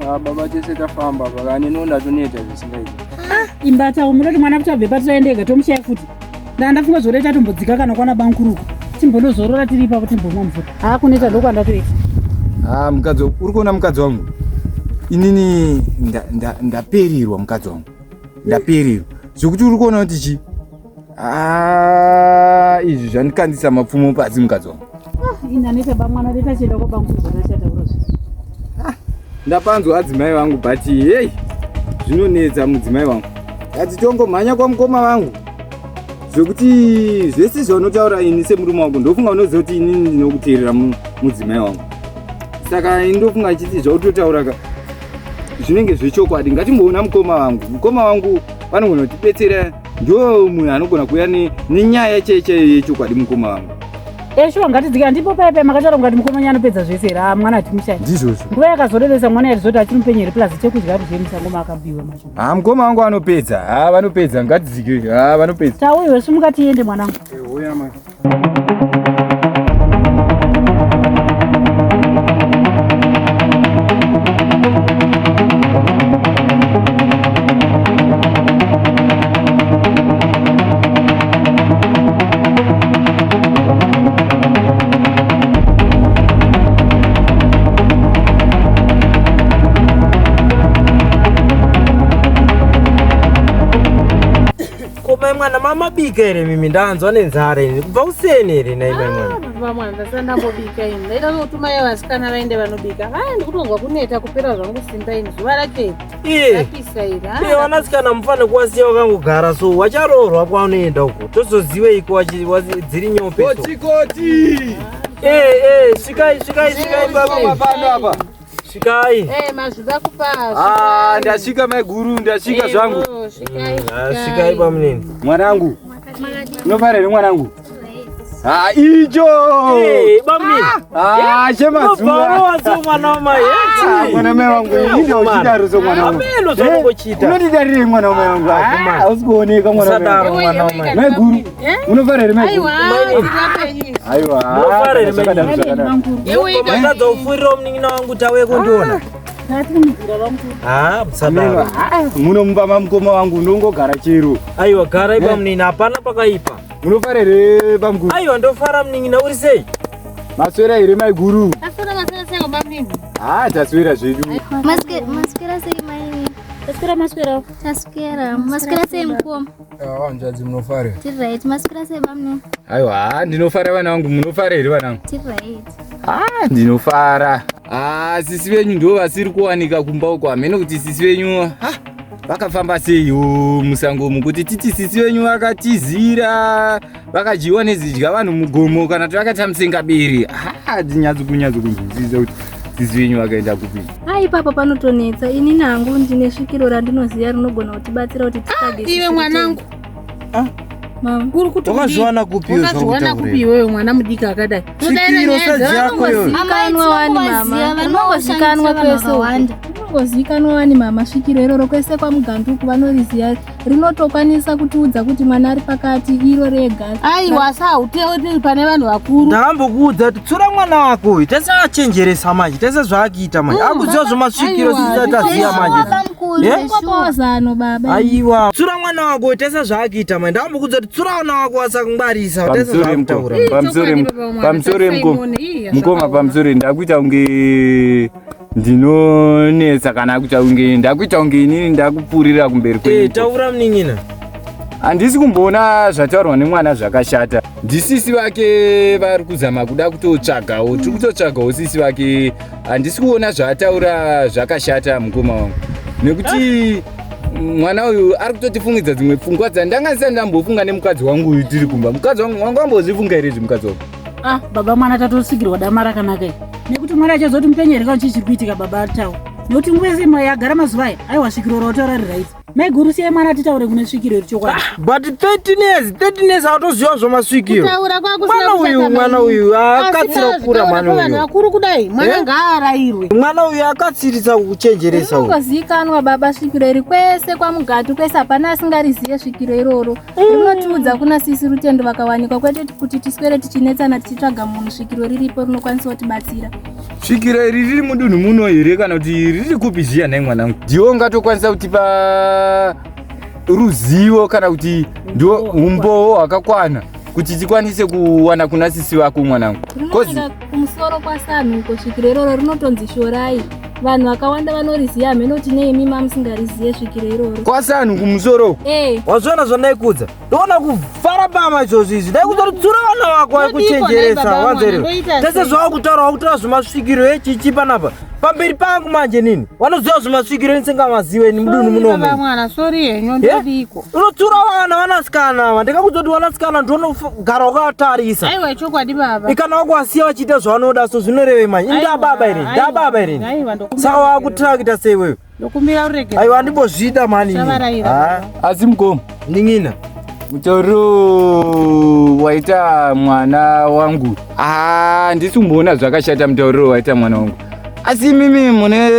Ah baba tese tafamba baba neniwo ndatoneta zvisingaite. Ah imbata munoti mwana kuti abve patiraenda ega tomushaya futi. Nda ndafunga zvore tatombodzika kana kwana bankuruku. Timbonozorora tiri ipapo timbomwa mvura. Haa kuneta ndokwandatoita. Ah mukadzi uri kuona mukadzi wangu. Inini ndaperirwa mukadzi wangu. Ndaperirwa. Zvekuti uri kuona kuti chi Ah izvi zvandikandisa mapfumo pasi mukadzi wangu. Ah indaneta ba mwana reta chienda kwa bankuru zvakachataura zvi. Ah ndapanzwa adzimai vangu but hey zvinonetsa mudzimai wangu. Ngatitongo kwa mukoma vangu. Zvekuti zvese zvaunotaura ini semurume wangu ndofunga unoziva kuti inini ndinokuteerera mudzimai wangu. Saka ini ndofunga achiti zvautotaura ka zvinenge zvechokwadi. Ngatimboona mukoma vangu. Mukoma vangu vanogona kutibetsera, ndo munhu anogona kuuya nenyaya chaiyo chaiyo yechokwadi mukoma vangu. Shuwa ngatidzika ndipo paya paya makataura mukati mukoma anopedza zvese here? Ah mwana hatimushayi. Ndizvozvo. Nguva yakazorevesa mwana yarizoti achiri mupenyu here plus chekudya ari zvemusango maakabiwa macho. Ah mukoma wangu anopedza. Ah vanopedza ngatidzike. Ah vanopedza. Tauiwe simuka tiende mwanangu. Huya mai. Ko mai mwana mamabika here mimi ndanzwa nenzara ini kubva kuseni here nhai mai mwana? Baba mwana ndasati ndambobika ini. Ndaida kutuma ivo vasikana vaende vanobika. Ah ndikutonzwa kuneta kupera zvangu simba ini zuva racho iri. Iye. Rapisa iri. Ah, Iye vanasikana mufane kuwasiya wakangogara so wacharoorwa kwaunoenda uko tozoziweiko dziri nyope so. Koti koti. Eh eh svikai svikai svikai Mukoma baba. pano apa. Svikai. Eh mazvida kupa. Ah ndasvika mai guru ndasvika zvangu. Svikai. Ah, svikai bamunini. Mwanangu. Unofara here mwanangu? Ha icho. Eh, bamnini. Ah, chemazuva. Unobarowa mwana wamai. Ah, mwana mai wangu ini ndauchidaro so mwana wangu. Ameno zvaunongochiita. Unondidarirei mwana wamai wangu? Akumana. Hausi kuoneka mwana wamai Usadaro wangu. mwana wamai. Mai guru, unofara here mai guru? Aiwa. Munofara here mai zvakadaro, guru? zvakadaro. Matadza kupfuurira munin'ina wangu tauye kundiona. Ah, musadaro. Ah, Munomupa mamukoma wangu ndongogara chero. Aiwa, gara ipa munin'ina, hapana pakaipa. Munofara here bamguru? Aiwa, ndofara munin'ina, uri sei? Maswera here mai guru? Ah, taswera zvedu. Maswera sei mai? Taswera maswera. Taswera. Maswera sei mukoma? Hanzvadzi munofara. Tiri right. Maswera sei bamnini? Aiwa, ndinofara vana vangu, munofara here vana vangu? Tiri right. Ah, ndinofara. Ah, sisi venyu ndo vasiri kuwanika kumba uko. Hameno kuti sisi venyu ah, vakafamba seiwo musango umu kuti titi sisi venyu vakatizira vakadyiwa nezidya vanhu mugomo kana kuti vakaita musengaberi. Ah, ndinyatso kunyatso kunzwisisa kuti sisi venyu vakaenda kupi. Ah, ipapo panotonetsa. Inini hangu ndine svikiro randinoziva rinogona kutibatsira kuti titsvage Iwe sisi mwanangu. Mama. Uri kuti Wakazviwana kupi iwe Wakazviwana zvakutaura kupi iwe? iwewe mwana mudiki akadai? Svikiro sadzi yako iyoyo. Rinongozikanwa wani mama. Rinongozikanwa kwese uku. Rinongozikanwa wani mama svikiro iroro kwese kwaMuganduku vanoriziya. Rinotokwanisa kutiudza kuti mwana ari pakati iro rega. Aiwa sauteoti pane vanhu vakuru. Ndakambokuudza kuti tsura mwana wako uyu tese achenjeresa manje tese zvaakuita manje akuziva zvemasvikiro sisi taziva manje Eh? Kopawo zano baba. Aiwa tsura mwana wako uyu tese zvaakuita manje ndakambokuudza kuti tsura mwana wako wasakungwarisa tese Pamusoro mukoma, zvaakutaura pamusoro mukoma, pamusoro mukoma, mukoma pamusoro ndakuita kunge ndinonetsa kana kuita kunge ndakuita kunge inini ndakupfuurira kumberi kwenyu. Eh, taura munin'ina. Handisi kumboona zvataurwa nemwana zvakashata. Ndisisi vake vari kuzama kuda kutotsvagawo, tiri kutotsvagawo sisi vake. Handisi kuona zvaataura zvakashata mukoma wangu, nekuti mwana uyu ari kutotifungidza dzimwe pfungwa dzandanga ndisati ndambofunga nemukadzi wangu uyu tiri kumba. Mukadzi wangu wanga wambozvifunga here izvi mukadzi wangu? Ah, baba mwana tatosvikirwa dama rakanaka iri. Nekuti mwana achazoti mupenye here kana chii chiri kuitika baba tawo. Nekuti nguva yese yagara mazuva aya, aiwa svikiro rautaura riri right. Mai guru siyai mwana titaure kune svikiro iri chokwadi. But 13 years, 13 years atoziva zvemasvikiro. Kutaura kwakusina Mwana uyu, kushata mwana maningi. uyu Asi akatsira kana kukura zvitaura mwana pavanhu uyu. vakuru kudai mwana Eh? ngaarairwe. Mwana uyu akatsirisa kuchenjeresa uyu. Rinongozikanwa baba svikiro iri kwese kwaMugatu kwese hapana asingariziye svikiro iroro. Rinotiudza kuna sisi Rutendo vakawanikwa kwete kuti tiswere tichinetsana tichitsvaga munhu svikiro riripo rinokwanisa kutibatsira. Svikiro iri riri mudunhu muno here kana kuti riri kupi zviya nhai mwanangu? Ndiwo ungatokwanisa kutipa ruzivo kana kuti ndiwo umbowo hwakakwana kuti tikwanise kuwana kuna sisi vako mwanangu. Kozi Rinooneka kumusoro kwasanhu uko svikiro iroro rinotonzi shorai. Vanhu vakawanda vanoriziya hameno kuti nei imi mamusingariziye svikiro iroro. kwasanhu kumusoro Eh, Wazviona zvandaikudza. Ndoona kufara pama izvozvo izvi. Ndaikudza kuti tsura vana vako Ndodiko nhai vaikuchenjeresa baba wanzwa here. mwana, ndoita Tese sei? zvawakutaura wakutaura zvemasvikiro echichi panapa. Pamberi pangu manje nini. Vanoziva zvemasvikiro nisingamaziwe ini mudunhu Sorry munomu. baba mwana, sorry henyu ndodiko. Unotsura vana vanasikana ava. Ndikakuudza kuti vanasikana ndonogara wakatarisa. Aiwa chokwadi baba. Ikana wakuwasiya vachiita zvavanoda so zvinorevei manje. Ini ndababa here? Ndababa here? Aiwa ndokumbira. Saka wakutira kuita sei wewe? Ndokumbira uregere. Aiwa handimbozvida mani. ini. Usavaraira. Ah, asi mukoma Nin'ina. mutauriro waita mwana wangu ah, handisi kumboona zvakashata mutauriro waita mwana wangu asi imimi mune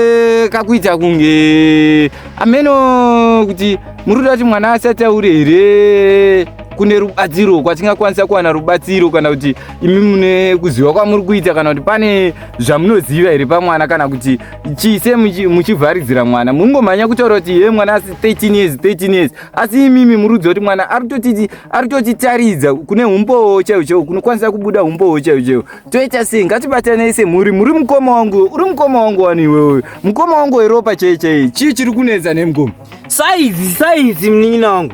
kakuita kunge ameno kuti muri kuda kuti mwana asataure here kune rubatsiro kwatingakwanisa kuwana rubatsiro kana kuti imi mune kuziva kwamuri kuita kana kuti pane zvamunoziva here pamwana kana kuti chise muchivharidzira mwana mungomhanya kutaura kuti ye mwana asi 13 years 13 years asi imimi muri kuziva kuti mwana ari kutotitaridza kune umbowo chaiwo chaiwo kunokwanisa kubuda umbowo chaiwo chaiwo toita sei ngatibatanei semhuri muri mukoma wangu uri mukoma wangu wani iwewe mukoma wangu weropa chai chai chii chiri kunetsa nemukoma Saizi saizi munin'ina wangu.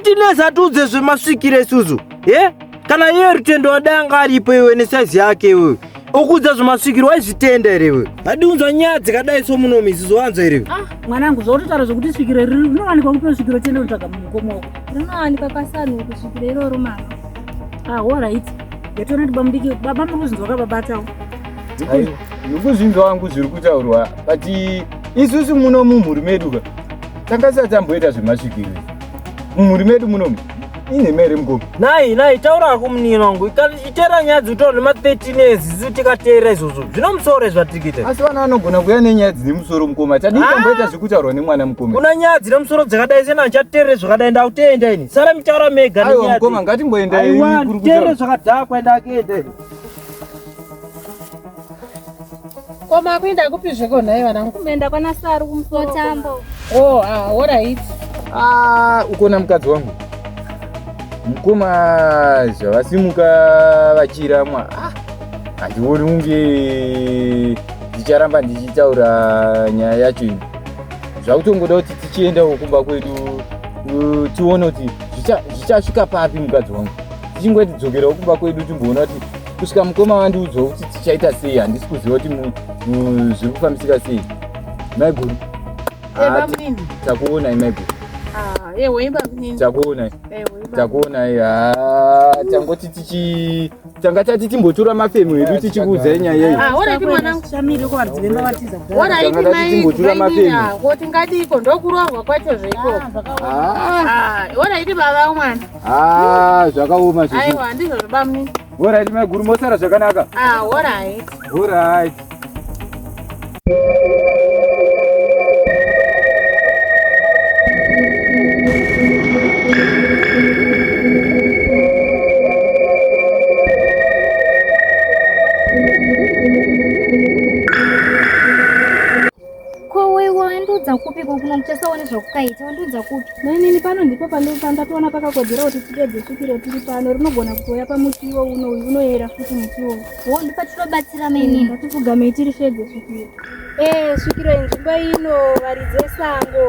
13 years atiudze zvemasvikiro isusu. Ye? Kana iye Rutendo wadanga aripo iwe nesaizi yake iwe. Ukuudza zvemasvikiro waizvitenda here iwe? Adiunzwa nyaya dzakadai so munomu isusu wanzwa here iwe? Ah, mwanangu zvautotaura zvokuti svikiro riri rinowanikwa kupi svikiro tiende kunotsvaga mukoma wako. rinowanikwa kwasanhu uko svikiro iroro mama. Ah, alright. Yatoona kuti bamudiki baba muri kuzvinzwa kababa tawo. Ndikuzvinzwa wangu zviri kutaurwa but isusu muno mumhuri medu ka tanga tisati tamboita zvemasvikiro izvi. Mumhuri medu munomu Inhema here mukoma? Nhai nhai taura hako munini wangu itera nyaya dzikutaura nema 13 years isu tikateera izvozvo zvino musoro zvatiri kuita. Asi vana vanogona kuuya nenyaya dzine musoro mukoma. Tadii Ah! tamboita zvekutaurwa nemwana mukoma. Kuna nyaya dzine musoro dzakadai sena handichateerere zvakadai ndakutenda ini. Sara mitaura mega Aiwa nenyaya mukoma ngatimboenda Aiwa kuri nditeerere kutaura. zvakadhakwa ndakuenda ini. Ko makuenda kupi zveko nhai vanangu? Kumboenda kwana Saru kumusoro. Kotambo. Oh, ah, alright. Ah, ukona mukadzi wangu. Mukoma zvavasimuka vachiramwa. Ah, handioni kunge ndicharamba ndichitaura nyaya yacho iyi. Zvakutongoda kuti tichiendawo kumba kwedu tione kuti zvichasvika papi mukadzi wangu. Tichingoti dzokerawo kumba kwedu timboona kuti kusvika mukoma vandiudzawo kuti tichaita sei handisi kuziva kuti zviri kufambisika sei. Maiguru. Eh, Ah, takuonai maiguru. Ah, ewe bamunini. Takuonai. Ewe bamunini. Takuonai. Ah, tangoti tichi tanga tati timbotora mafemo edu tichikuudzai nyaya iyi. Ah, alright mwanangu. Shamiri ko varidzi vemba vatiza kudhara. Alright Tanga tati mai. timbotura mafemo. Ko tingadiko ndokuroorwa kwacho zveiko. Ah, Ah, alright baba mwana. ah, zvakaoma zvezvo. Aiwa ndizvo bamunini. Alright maiguru mosara zvakanaka. Ah, alright. Alright. Ko wewe wandiudza kupi ko kuno kuchasaone zvakukaita wandiudza kupi? Mainini pano ndipo pandatoona pakakodzera kuti tipedze svikiro tiri pano rinogona kutouya pamuti iwo uno uyu unoyera futi muti iwowu. Wo ndipatinobatsira mainini. Ngatipfugamei tiri shedze svikiro. Eh, svikiro inzvimbo ino varidzi vesango.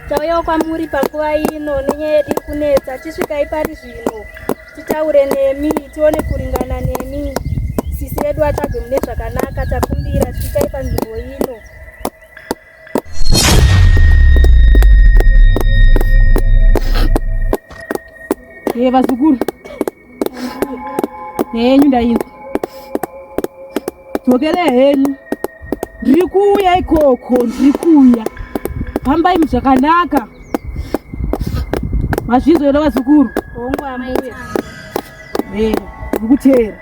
Tauyawo kwamuri panguva ino nenyaya yedu iri kunetsa. Chisvikai pari zvino titaure nemi tione kuringana nemi. Sisi yedu atsvagwe mune zvakanaka takumbira svikai panzvimbo ino. Eh, vazukuru. Henyu ndainzwa. Dzokere henyu. Ndiri kuuya ikoko, ndiri kuuya. Fambai zvakanaka. Mazvizwa here vazukuru? Hongu ambuya. Eh, ndiri kuteera.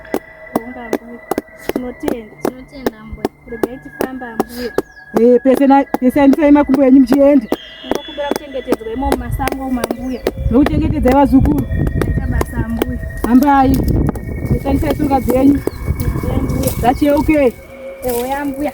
Hongu ambuya. Tinotenda. Tinotenda ambuya. Regai tifambe ambuya. Eh, pesanisai makumbo enyu muchienda. Ndinokumbira kuchengetedzwa imo mumasango umu ambuya. Ndokuchengetedzai vazukuru. Maita basa ambuya. Hambai. Pesanisai tsoka dzenyu. Ambuya. Dzacheuke. Ewe ambuya.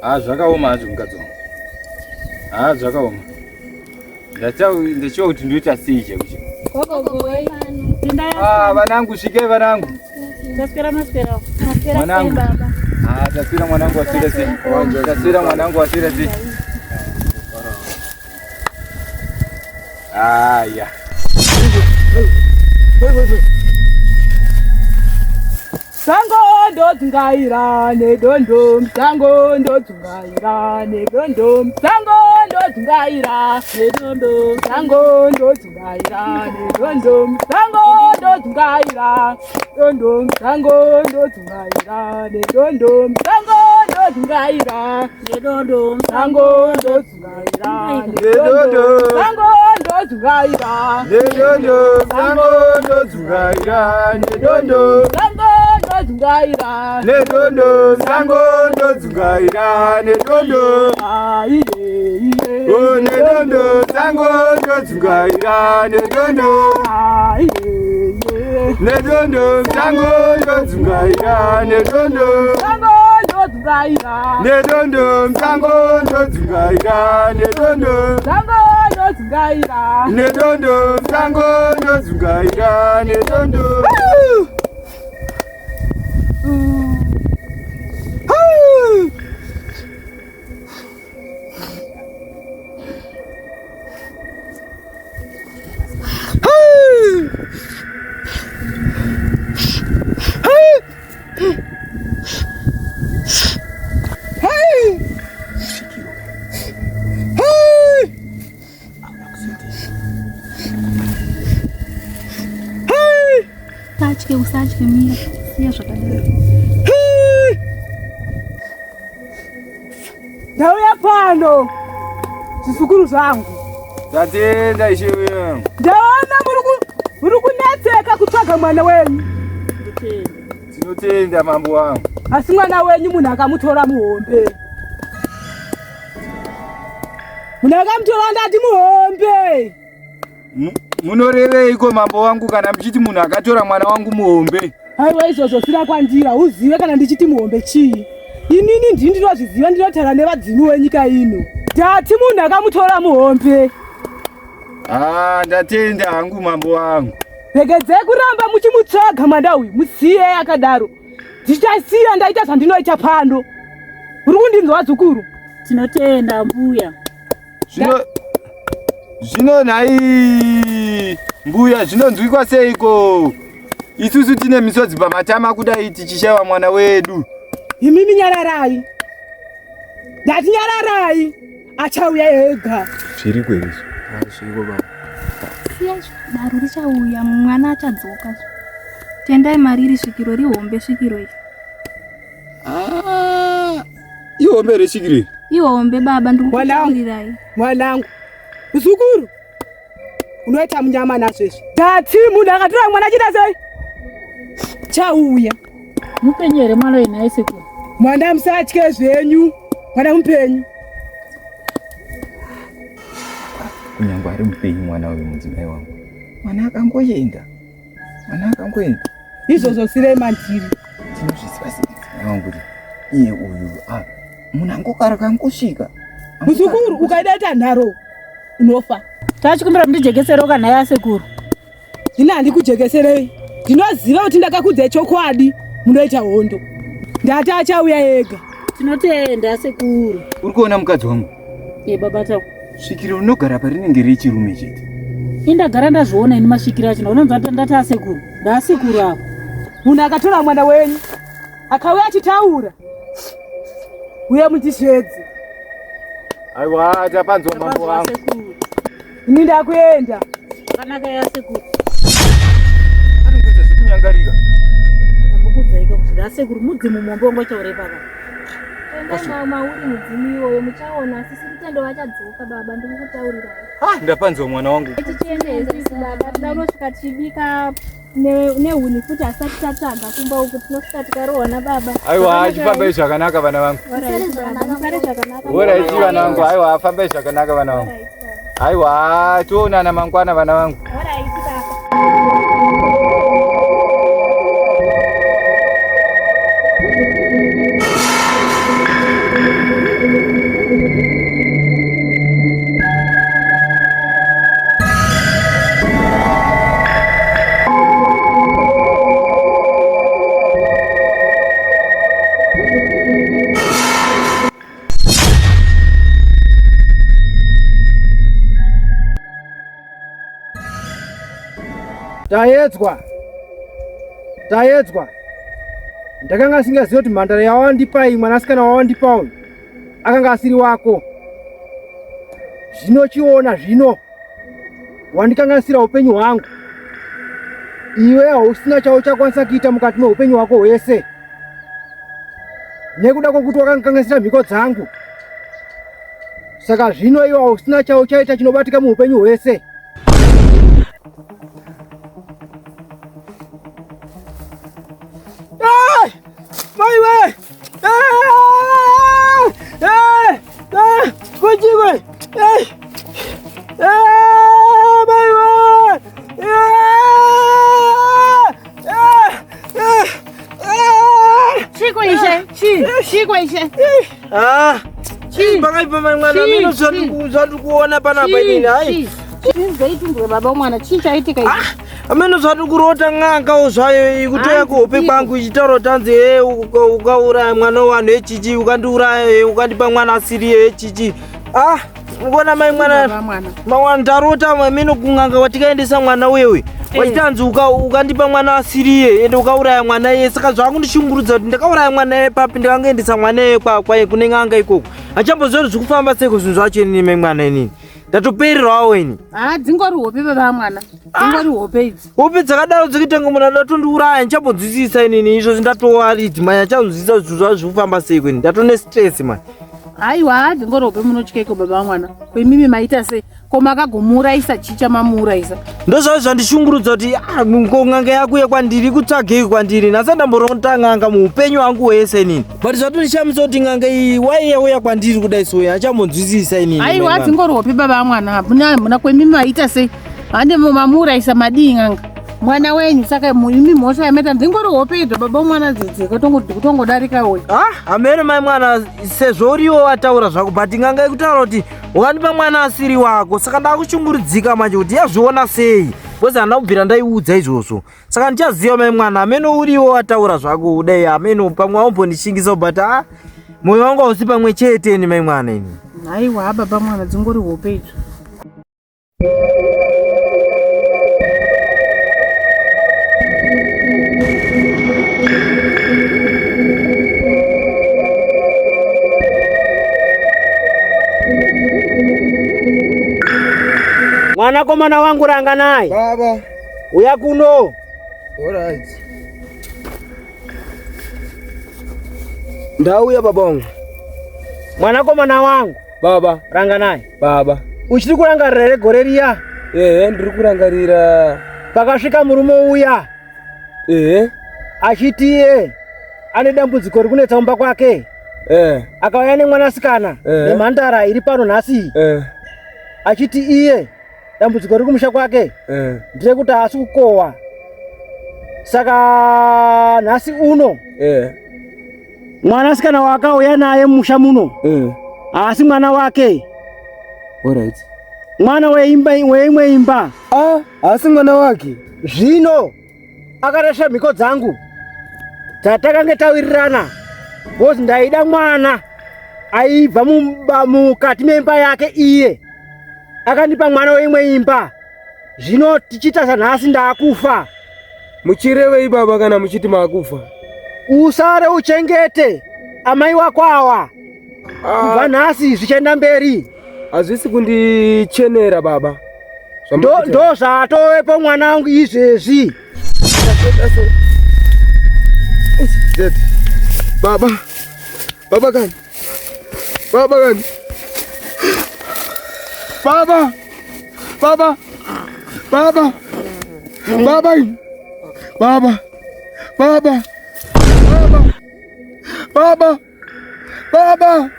Ah, zvakaoma hazvo mukadzi wangu. Ah, zvakaoma. Ndachiwa kuti ndoita sei chaiko chaiko. Ah, vanangu svikai vanangu. Taswera maswera. Mwanangu. Ah, taswera mwanangu waswera sei? Taswera mwanangu waswera sei? Ah, ya. Sango ndodzungaira nedondo, sango ndodzungaira nedondo, sango ndodzungaira nedondo, sango ndodzungaira nedondo, sango ndodzungaira dondo, sango ndodzungaira nedondo, sango ndodzungaira nedondo, sango ndodzungaira Nedondo. sango ndodzungaira Nedondo, sango ndodzungaira nedondo. sango ndodzungaira Nedondo, sango ndodzungaira nedondo. Ah, iye, iye. Oh, nedondo, sango ndodzungaira nedondo. Ah, iye, iye. Nedondo, sango ndodzungaira nedondo. Sango ndodzungaira. Nedondo, sango ndodzungaira nedondo. Sango ndodzungaira. Nedondo, sango ndodzungaira nedondo. Usatye, usatye, mira. Siya zvakadaro. Ndauya pano zvisukuru zvangu. Tatenda ishe wangu. Ndaona muri kunetseka kutsvaga mwana wenyu. Tinotenda mambo wangu. Asi mwana wenyu munhu akamutora muhombe. Munhu akamutora ndati muhombe. Munoreveiko mambo wangu kana muchiti munhu akatora mwana wangu muhombe? Aiwa izvozvo sira kwandira uzive kana ndichiti muhombe chii. Inini ndini ndinozviziva ndinotaura nevadzimu wenyika ino. Ndati munhu akamutora muhombe. Ah, ndatenda hangu mambo wangu. Regedzai kuramba muchimutsvaga mwana uyu, musiye akadaro. Ndichasiya ndaita zvandinoita pano. Uri kundinzwa zukuru? Tinotenda mbuya. Zvino zvino nhai mbuya zvinonzwikwa seiko? Isusu tine misodzi pamatama kudai tichishaiwa mwana wedu. Imimi nyararai. Ndati nyararai. Achauya ega. Zviri kweri izvo. Ah, zviriko baba. Siya daro richauya mwana achadzoka. Tendai mariri svikiro rihombe svikiro iri. Ah, ihombe here svikiro iri? Ihombe baba ndikukutaurirai. Mwanangu. Muzukuru. Unoita munyama nazvo izvi. Ndati munhu akatora mwana achiita sei? Chauya. Mupenyu here mwana uyu nhai sekuru? Mwana musatye zvenyu. Mwana mupenyu. Kunyangwe ari mupenyu mwana uyu mudzimai wangu. Mwana akangoenda. Mwana akangoenda. Izvozvo sirei mandiri. Tinozviziva sei mudzimai wangu kuti iye uyu ah, munhu angokara kangosvika. Muzukuru ukaida nharo unofa. Tachikumbira mundijekesere kana nhai asekuru. Ini handikujekeserei. Ndinoziva kuti ndakakudzai chokwadi munoita hondo. Ndati achauya ega. Tinotenda sekuru. Uri kuona mukadzi wangu? Eh baba Taku. Svikiro rinogara parinenge rechirume chete. Indagara ndazviona ini masvikiro acho ndaona ndati asekuru. Ndaasekuru avo. Munhu akatora mwana wenyu akauya achitaura uye mundisvedze. Aiwa tapanzwa mambo wangu. Ini ndakuenda. Zvakanaka yasekuru. Anongoita zvekunyangarika. Ndambokuudzaika kuti ndasekuru mudzimu mombe wanga uchaurei papa. Endai mauri mudzimu iwoyo muchaona asi Rutendo vachadzoka baba ndikukutaurirai. Ah, ndapanzwa mwana wangu. Tichiende sisi baba tida unosvika tichibika nehuni futi asati tatsvaga kumba uku tinosvika tikarohwa nababa. Aiwa, chifambai zvakanaka vana vangu. Horaiti vana vangu, aiwa fambai zvakanaka vana vangu. Aiwa, toonana mangwana vana vangu. Tayedzwa, tayedzwa. Ndakanga asingazivi kuti mhandara yawandipa iyi, mwanasikana wawandipa uyu akanga asiri wako. Zvino chiona zvino wandikanganisira upenyu hwangu. Iwe hausina chauchakwanisa kuita mukati meupenyu hwako hwese nekuda kwokuti wakandikanganisira mhiko dzangu. Saka zvino iwe hausina chauchaita chinobatika muupenyu hwese. Mai we! Kuchikwe! Mai we! Chiko ishe, chi, chiko ishe. Ah, chii pakaipa mai mwana mino zvandiri kuona panapa inini hai. Chinzei tundwe baba mwana, chii chaitika ichi? Ah, ameno zvandiri kurota n'angawo zvayo ikutoya kuhope kwangu ichitaura kuti hanzi he ukauraya mwana wevanhu echichi ukandiuraya he ukandipa mwana asiri echichi. Ah, Ngona mai mwana mwana ndarota meno kun'anga watikaendesa mwana uye uye eh. wachitanzi ukandipa mwana asiriye ende ukauraya mwana iye saka zvakundishungurudza kuti ndakauraya mwana iye papi ndikangoendesa mwana iye kwaye kune n'anga ikoko hachamboziva kuti zvikufamba seiko zvinhu zvacho inini mai mwana inini. Ndatopererwawo ini. Ah, dzingori hope baba mwana. Dzingori hope idzi. Hope dzakadaro dzekuita kunge munhu anoda kutondiuraya ndichambonzwisisa inini izvozvi ndatowaridzi manya achanzwisisa zvinhu zvazvo zviri kufamba sei kweni ndatone stress mani. Haiwa, dzingori hope munotyeiko baba mwana. Ko imimi maita sei? Ko makagomuurayisa chii chamamuurayisa? Ndozvazvo zvandishungurudza kuti ah, ko n'anga yako kwandiri kutsvagei kwandiri nhasi ndamborota n'anga muupenyu hwangu hwese inini. But zvatondishamisa kuti n'anga iyi wai yauya kwandiri kudai so achambonzwisisa inini. Aiwa dzingori hope baba mwana hamuna hamuna kwemi maita sei? Hande mamuurayisa madii n'anga? Mwana wenyu saka imi mhosva yamaita dzingori hope idzo baba mwana dzidzi kutongodarika uyu. Ah, hameno mai mwana sezvo uriwo wataura zvako but n'anga ikutaura kuti wakandipa mwana asiri wako saka ndakushungurudzika manje kuti yazviona sei because handina kubvira ndaiudza izvozvo. Saka ndichaziva mai mwana ameno uriwo wataura zvako kudai ameno pamwe waumbondishingisa but ah moyo wangu hausi pamwe chete ini mai mwana ini. Haiwa baba mwana dzingori hope idzo. Mwanakomana wangu Ranganai. Baba. Uya kuno. Alright. Ndauya baba wangu. Mwanakomana wangu. Baba. Ranganai. Baba. Uchiri kurangarira here gore riya? Ehe, ndiri kurangarira. Pakasvika murume uya. Ehe. Achiti iye ane dambudziko riri kunetsa mumba kwake. Eh. Akauya nemwanasikana eh. nemhandara iri pano nhasi. Eh. Achiti iye dambudziko riri kumusha kwake eh. nderekuti haasi kukohwa saka nhasi uno eh. mwanasikana waakauya naye mumusha muno eh. haasi mwana wake Alright. mwana weimba weimwe imba ah, haasi mwana wake zvino akaresva mhiko dzangu dzatakange tawirirana bcause ndaida mwana aibva mukati memba yake iye akandipa mwana weimwe imba zvino tichiita sanhasi ndaakufa muchirevei baba kana muchiti maakufa usare uchengete amai wako awa ah. kubva nhasi zvichienda mberi hazvisi kundichenera baba ndo zvatovepo mwana wangu izvezvi baba baba kani Baba kani. Baba. Baba. Baba. Baba. Baba. Baba. Baba. Baba. Baba. Baba.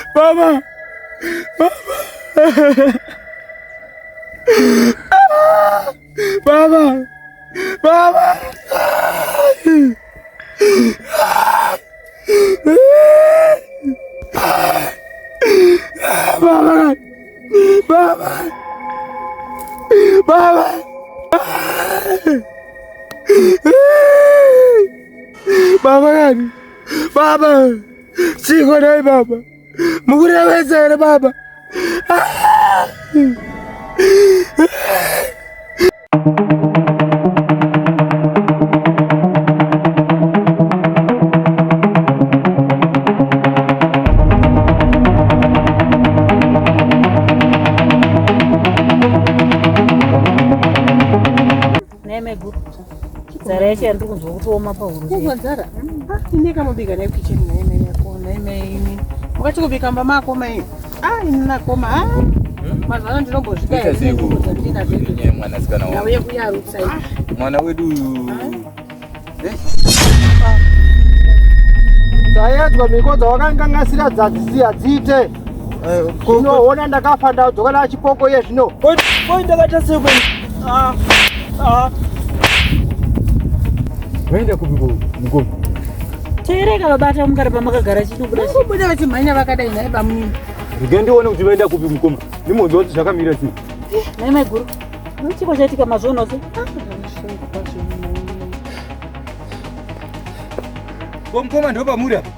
Baba. Baba. Baba. Baba. Baba. Baba. Baba kani. Baba. Chiko dai baba. Mukurevesa here baba? Nzara yacho yandiri kunzwa kutooma pahuro. Kunzwa nzara? Ah, ini kamubika nayo kitchen nayo nayo nayo nayo. Mukati kubika mba mako mai. Ah, ini nakoma. Ah. Hmm? Mazuva ano ndinombozvika here ndina mwanasikana wangu. Ndauye kuyarutsa iyi. Mwana wedu uyu. Tayedzwa mhiko dzawakangangasira dzadzisiya dziite. Zvino ndakafa ndadzoka nachipoko iye zvino. Koi ndakaita sei kweni? Ah. Ah. Vaenda kupi ko mukoma? Teereka vabata mukare pamakagara chinobuda. Kubuda vachimhanya vakadai nhai bamunini. Rega ndione kuti vaenda kupi mukoma. Ndimonzwa kuti zvakamira sei. Nhai maiguru. Chiko chaitika mazuva ano? Ko mukoma ndo pamuri apa?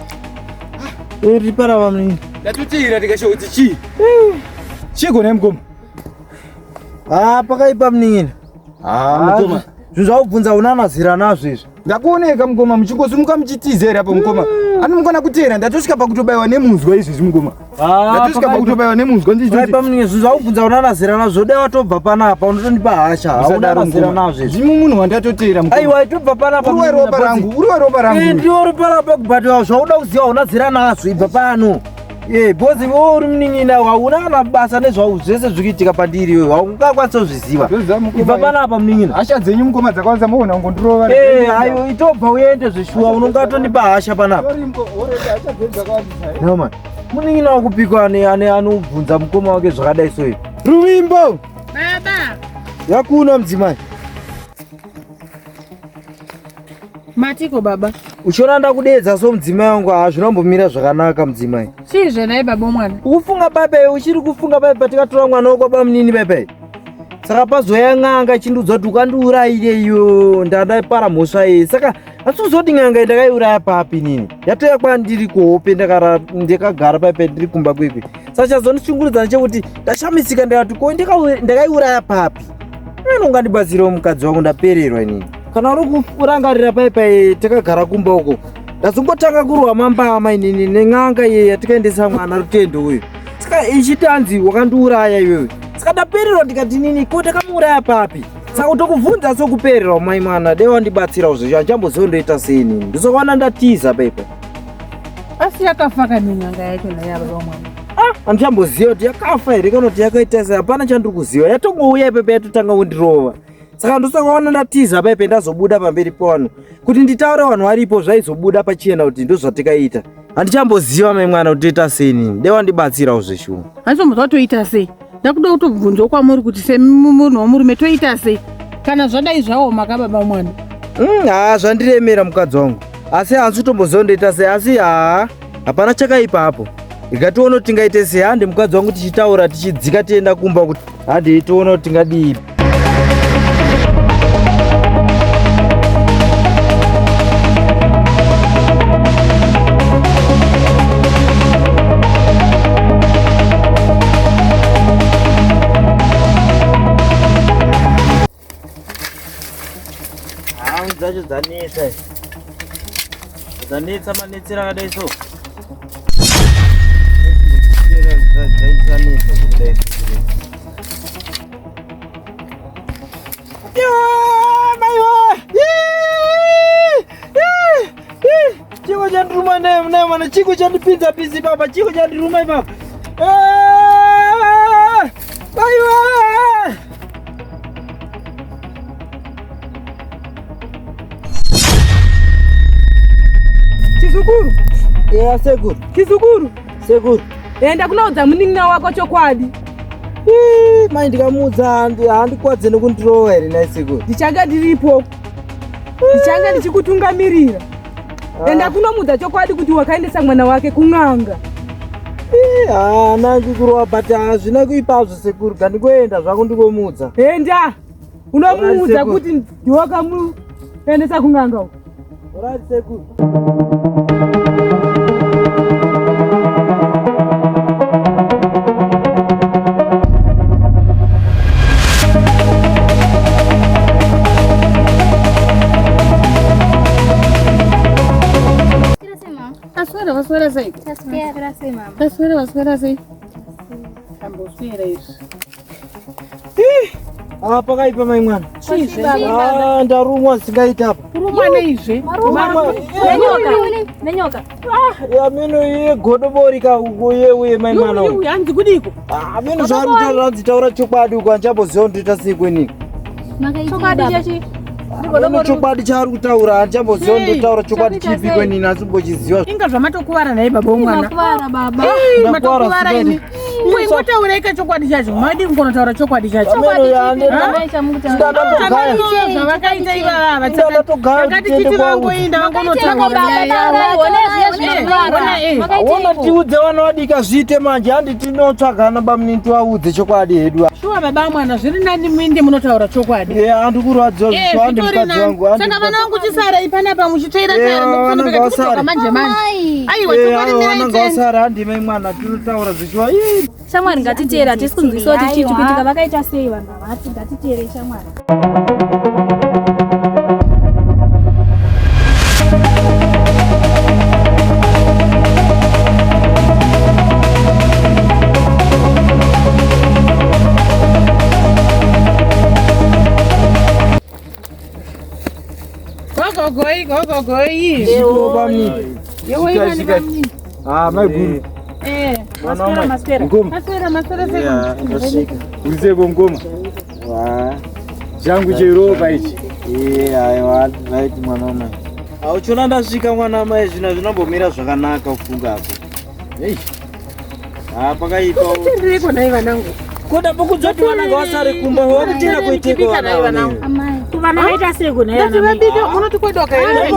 Iri para bamunini. Ndatoteera tikashawo kuti chii? Chiko nhai mukoma? Ah, pakaipa munin'ina. Ah, mukoma. Zvinhu zvakubvunza una mazira nazvo izvi. Ndakuoneka mukoma muchingosimuka muchitiza here apo mukoma. Ani mukona kuteera ndatosvika pakutobaiwa nemunzwa izvezvi mukoma. Ah, Ndatosvika pakutobaiwa nemunzwa ndichitoti. Paipa munhu zvinhu zvaubvunza unana zera nazvo dai watobva panapa unotondipa hasha hauna Musadaro zera mukoma. nazvo izvi. Ndimi munhu wandatoteera mukoma. Aiwa itobva panapa. Uri weropa rangu, uri weropa rangu. Eh, ndiwe uri panapa kubhadhara zvauda kuziva hauna zera nazvo ibva pano. Eh, because iwe uri munin'ina hauna kana basa nezvau zvese zviri kuitika pandiri iwe haungakwanisa kuzviziva. Ndoziva mukoma. Ibva panapa munin'ina. Hasha dzenyu mukoma dzakwanisa moona kungondirova. Eh, aiwa itobva uende zveshuwa unonga watondipa hasha panapa. Sorry mukoma, already hasha dzenyu dzakawandisa. No man. Munin'ina wakupikwa ane ane anobvunza mukoma wake zvakadai so izvi. Ruvimbo! Baba, Yakuna mudzimai. matiko baba. Uchiona ndakudeedza so mudzimai wangu hazvina kumbomira zvakanaka mudzimai. Chii zvenai baba mwana? Ukufunga baba uchiri kufunga baba tikatora mwana wako baba munini baba. Saka pazoya n'anga ichindiudza kuti ukandiurayire iyo ndandapara mhosva iyi. Saka asi uzoti n'anga iyi ndakaiuraya papi nini? Yatouya kwandiri kuhope ndakara ndakagara paipa ndiri kumba kwekwe. Saka chazondishungurudza ndechekuti ndashamisika ndikati ko ndakaiuraya papi? Ino ungandibatsirewo mukadzi wangu ndapererwa inini. Kana uri kurangarira paipa takagara kumba uko ndazongotanga kurwa mambama inini nen'anga iye yatikaendesa mwana Rutendo uyu. Saka ichitanzi wakandiuraya iwewe. Saka ndapererwa ndikati nini ko ndakamuuraya papi? Saka kutokubvunza sokupererwa mai mwana dai wandibatsirawo zvezvo handichamboziva ndoita sei inini. Ndosakaona ndatiza paipa. Asi yakafa kani n'anga yacho naye baba mwana. Handichamboziva kuti yakafa here kana kuti yakaita sei hapana chandiri kuziva. Yatongouya ipapo yatotanga kundirova. Saka ndosakaona ndatiza paipa ndazobuda pamberi pevanhu kuti nditaure vanhu varipo zvaizobuda pachena kuti ndozvatikaita. Handichamboziva mai mwana kuti toita sei inini. Dai wandibatsirawo zveshuwa. Handitomboziva toita sei. Ndakuda kutobvunzawo kwamuri kuti semunhu womurume toita sei? Kana zvadai zvaoma ka baba mwana. Haa zvandiremera mukadzi wangu. Asi hansi kutomboziva ndoita sei asi haa hapana chakaipa hapo. Rega tione kuti tingaite sei hande mukadzi wangu tichitaura tichidzika tienda kumba kuti hande tione kuti tingadii. Hangu dzacho dzanetsa idzi. Dzanetsa manetsero akadai so. Dzanetsa zvekudai so. Chiko chandiruma naye naye mwana chiko chandipinza pisi papa chiko chandiruma ipapa. Aiwa! Chizukuru, Yeah, sekuru. chizukuru, Sekuru. enda kunoudza munin'ina wako chokwadi. Ii, Mai ndikamuudza handikwadze nekundirova here nhai sekuru. Ndichange ndiripo, ndichange ndichikutungamirira. Enda kunomuudza chokwadi kuti wakaendesa mwana wake kun'anga. Ii, Haana ndikurova but hazvina kuipa hazvo sekuru. Ngandingoenda zvangu ndikomuudza. Enda unomuudza Sekuru. kuti ndiwe wakamuendesa kun'anga uko. Alright sekuru. Aswera vaswera sei? Taswera sei mama? Taswera vaswera sei? Tamboswera izvi. Ah, pakaipa mai mwana. Chii Ah, ndarumwa zvisingaita apa. Kurumwa neizve? Nenyoka. Nenyoka. Ya meno yegodobori ka uko ye uye mai mwana. uyu. Yuyu hanzi kudiko? Ah, meno zvaari kutaura hanzi taura chokwadi uko handichamboziva kuti ndoita sei kwenini. Makaitei Chokwadi baba? chechi. Meno chokwadi chaari kutaura handichamboziva kuti ndotaura chokwadi Chakuita chipi sei? kwenini asi kumbochiziva. Inga zvamatokuvara naye baba womwana. Makuvara baba. Ii, Ndakuvara Matokuvara imi. singaiti. Ingotauraika chokwadi chacho. Madi kungonotaura chokwadi chacho. Meno Chipi baba chamukutaura? Ndatogaya. Zvavakaita ivava Ndatogaya kuti takati tiende titi kwaudza. vangoinda vangonotaura Baba, nyaya yavo. ona zviya zvinokuvara. Ona, eh. Ona tiudze vana vadika zviite manje handi tinotsvagana bamunini tivaudze chokwadi hedu. Shuwa baba mwana zviri nani muinde munotaura chokwadi. Eh, handi kurwadziwa Eh, zvisho handi zvitori mukadzi nani. wangu. handi Saka vana mukadzi- vangu chisarei panapa muchitsvaira Eh, tsvaira vana ndokufanira ngavasare. kudzoka manje manje. Mai. Aiwa Eh, chokwadi aiwa, mirai vana tende. ngavasare handi mai mwana tinotaura zvishuwa. Ii. Shamwari ngatiteere hatisi kunzwisisa kuti chii chikuitika vakaita sei vanhu ava hati ngatiteere shamwari. Gogoi. Yewoi vani vamini. Ah, maiguru. Eh, Maswera maswera. Mukoma. maswera maswera seko. Uriseko mukoma. Changu cheropa ichi. Aiwa, right mwana wamai. Auchiona ndasvika mwana wamai zvino zvinombomira zvakanaka kufunga apo. Ei. Ah, pakaipa. Kutendereko nhai vanangu. Koda pokudzoti vana ngavasare kumba wakutera kuiteko vana vanangu. Amai. Kuvana vaita seko nhai Ndati ana mai. vabika unoti kwedu wakaenda.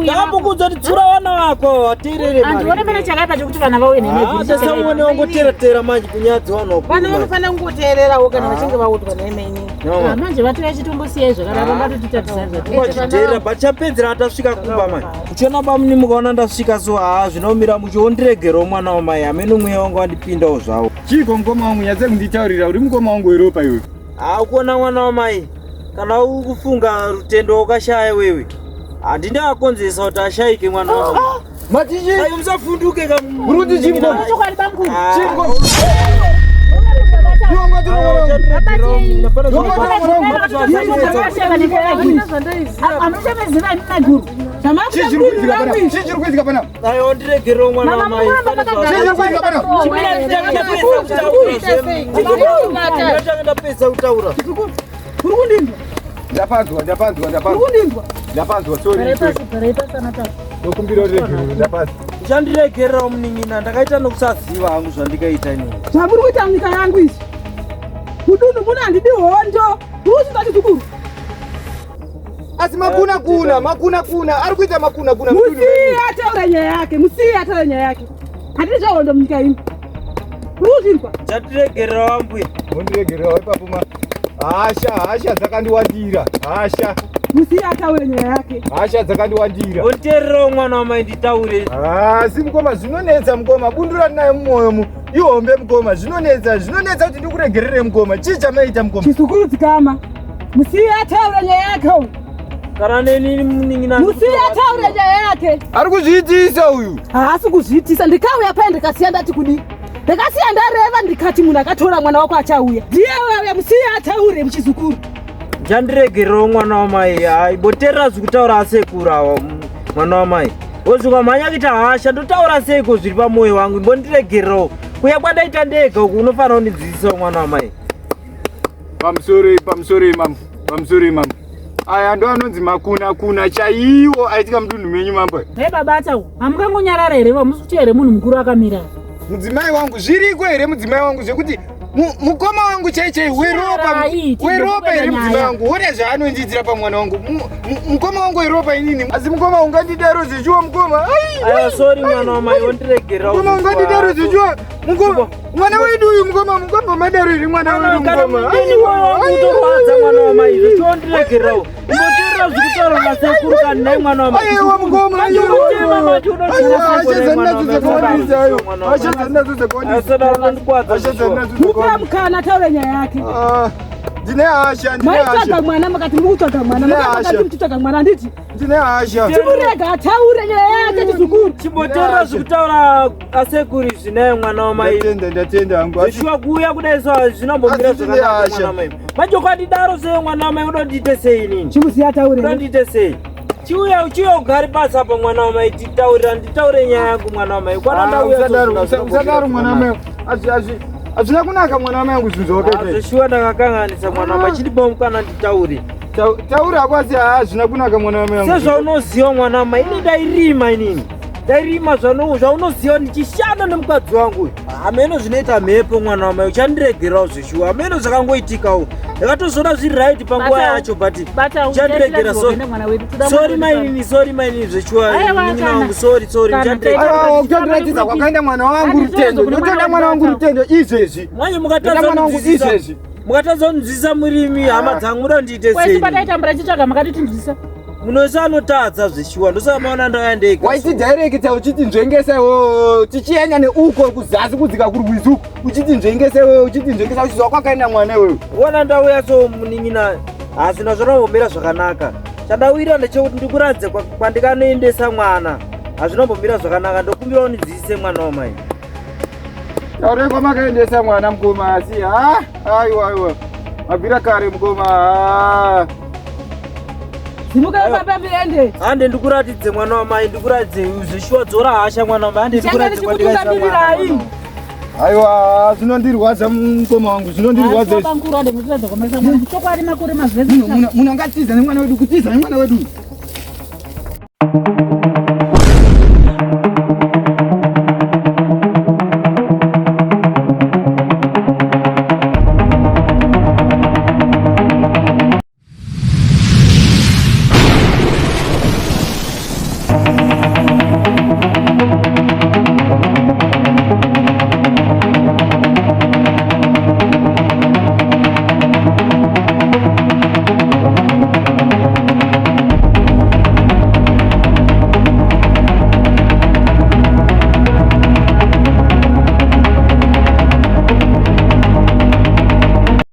Ndakambokudza kuti tsura vana vako vateerere Handione pane chakaipa chekuti vana vauye Ah, tasamuone wangoteratera manje kunyadzi vanhu Vana vakuru. vanofanira kungoteererawo kana vachinge vaudzwa nhai mainini. No. Manje vatouya chitombosiyai zvakadaro ngatotitadzisa zvatiri. Vachiteerera but chapedzera atasvika kumba manje. Uchiona bamuni mukaona ndasvika so haa zvinomira muchiondiregerawo mwana wamai hameno mweya wangu wandipindawo zvawo. Chiko mukoma wangu nyatse kunditaurira uri mukoma wangu weropa iwe. Haa kuona mwana wamai kana uri kufunga rutendo wakashaya wewe handindakonzesa kuti ashaike mwana wangu. Matichi. Ayo musafunduke ka. Uri kuti chii mukoma? Chokwadi bamukuru. Chii mukoma? Iwe ungati mwana wangu. Amuchameziva imi maguru. Chii chiri kuitika panapa? Chii chiri kuitika panapa? Ayo ndiregerewo mwana Mama, wamai. mukuramba makagara. Chii chiri kuitika panapa? Ndanga ndapedza kutaura. Uri kundinzwa? Ndapanzwa, ndapanzwa, Uri ndapanzwa. kundinzwa? Ndapanzwa, sorry. sorry. Ndokumbira uregerero, ndapanzwa. Uchandiregererawo munin'ina ndakaita nokusaziva hangu zvandikaita inini. Zvamuri kuita munyika yangu izvi. Mudunhu muno handidi hondo. Uri kuchinzwa chizukuru? Asi makuna kuna, makuna kuna, ari kuita makuna kuna. Musiye ataura nyaya yake. Musiye ataura nyaya yake. Handidi zvahondo munyika ino. Uri kuzvinzwa? Uchandiregererawo ambuya. Mondiregererawo ipapo ma. Hasha, hasha dzakandiwandira. Hasha, Musiye ataure nyaya yake. hasha dzakandiwandira. Onditeererawo mwana wamai nditaure. Asi mukoma zvinonetsa mukoma, bundu randinayo mumwoyo mu ihombe mukoma, zvinonetsa, zvinonetsa kuti ndikuregerere mukoma. Chii chamaita mukoma? Chizukuru dzikama. Musiye ataure nyaya yake uyu. Kana neni munin'ina. Musiye ataure nyaya yake. Ari kuzviitisa uyu. Haasi kuzviitisa. Ndikauya paye ndikasiya ndati kudii? Ndakasiya ndareva ndikati munhu akatora mwana wako achauya. Ndiye auya musiye ataure muchizukuru. Uchandiregererawo mwana wamai. Hayi boteerera zvikutaura asekuru awa mwana wamai. Wozvikamhanya kuita hasha ndotaura seiko zviri pamwoyo wangu imbondiregererawo. Kuya kwandaita ndega uku unofanira kundidzidzisawo mwana wamai. Pamusoro pamusoro mambo, pamusoro mambo. Aya ndo anonzi makuna kuna chaiwo aitika mudunhu menyu mambo. Hei baba Atau, hamungangonyarara here vamusi kuti here munhu mukuru akamira. Mudzimai wangu zviriko here mudzimai wangu zvekuti mukoma wangu chai chai weropa Chinyararai, tibve weropa kuenda here mudzimai nyaya. wangu one zvaanondiitira pamwana wangu mukoma wangu weropa inini asi mukoma ungandidaro zvechiwa mukoma Ai, Aiwa ai, sorry ai, mwana wamai ai. wondiregererawo. mukoma ungandidaro zvechiwa mukoma mwana wedu uyu mukoma mukoma madaro here mwana wedu Kana mukoma mudeni wangu utorwadza mwana wamai zvichiondiregererawo. Imboteerera zvikutaura nasekuru kani nhai mwana wamai. aiwa mukoma Andikutema manje unondinetsa hasha mwana dzandinadzo wamai. dzakawandisa ayo hasha dzandinadzo dzakawandisa Asadaro unondikwadza hasha zvishuwa. dzandinadzo Mupe dzakawandisa mukana ataure nyaya yake. Ah, ndine hasha ndine Maitsvaga hasha mwana makati muri kutsvaga mwana. Ndine Makati hasha. muchitsvaga mwana handiti? ndine hasha Chimurega ataure nyaya yake chizukuru. Chimboteerera zvikutaura asekuru izvi naye mwana wamai. ndatenda ndatenda hangu asi Zvishuwa kuuya kudai so zvinombomira Asi ndine zvakanaka hasha. mwana wamai. Manje ukandidaro sei mwana wamai unondiite sei inini? Chimusiye ataure. Unondiite sei? Chiuya chiuya ugare pasi apa mwana wamai titaurira nditaure nyaya yangu mwana wamai. Kwana Ah, ndauya so usadaro zvino usadaro zvinombomira mwana wamai hazvina kunaka mwana wamai angu zvinhu Ah, zvawakaita Zveshuwa ndakakanganisa mwana wamai chindipa mukana nditaure. taura hako asi hazvina kunaka mwana wamai angu Sezvaunoziva mwana wamai ini ndairima inini. Ndairima zvaunoziva ndichishanda nemukadzi wangu uyu. Hameno zvinoita mhepo mwana wamai uchandiregerawo zveshuwa. Hameno zvakangoitikawo. Ndakatozoona zviri right panguva Bata- yacho but Bata uchandiregera so. mwana wedu. Toda Sorry mwana wedu. mainini, sorry mainini zveshuwa. Aiwa, Munin'ina kana. wangu sorry sorry Kana, uchandiregera. Aiwa, utondiratidza kwakaenda mwana wangu Handizvo rutendo kune mwana ndotoda mwana wangu wedu. rutendo izvezvi Manje ndoda mukatadza mwana wangu kunzwisisa. izvezvi Mukatadza kunzwisisa murimi hama dzangu muda ndiite Kwesu sei? pataitambura tichitsvaga makati tinzwisa. Munhu anotadza zveshuwa ndosaka maona ndauya ndega. waiti director uchiti nzvengesa iwewe tichienda neuko kuzasi kudzika kurwizi uko uchiti nzvengesa iwewe uchiti nzvengesa uchizwa kwakaenda mwana iwewe Wona ndauya so munin'ina hazvina zvinombomira zvakanaka. Chandawira ndechekuti ndikuratidze kwandikanoendesa mwana. Hazvinombomira zvakanaka ndokumbira undidzidzise mwana wamai. taurai kwamakaendesa mwana mukoma asi ha aiwa aiwa mabvira kare mukoma ha. Simukai baba muende. Hande ndikuratidze mwana wamai, ndikuratidze zveshuwa dzora hasha mwana wamai. Hande Ndichange ndikuratidze kwandikaisa mwana. ndichikutungamirirai. Aiwa, zvinondirwadza mukoma wangu, zvinondirwadza izvi. Bamkuru hande muchiratidza kwamaisa mwana. Chokwadi makore mazvese. Munhu angatiza nemwana wedu, kutiza nemwana wedu.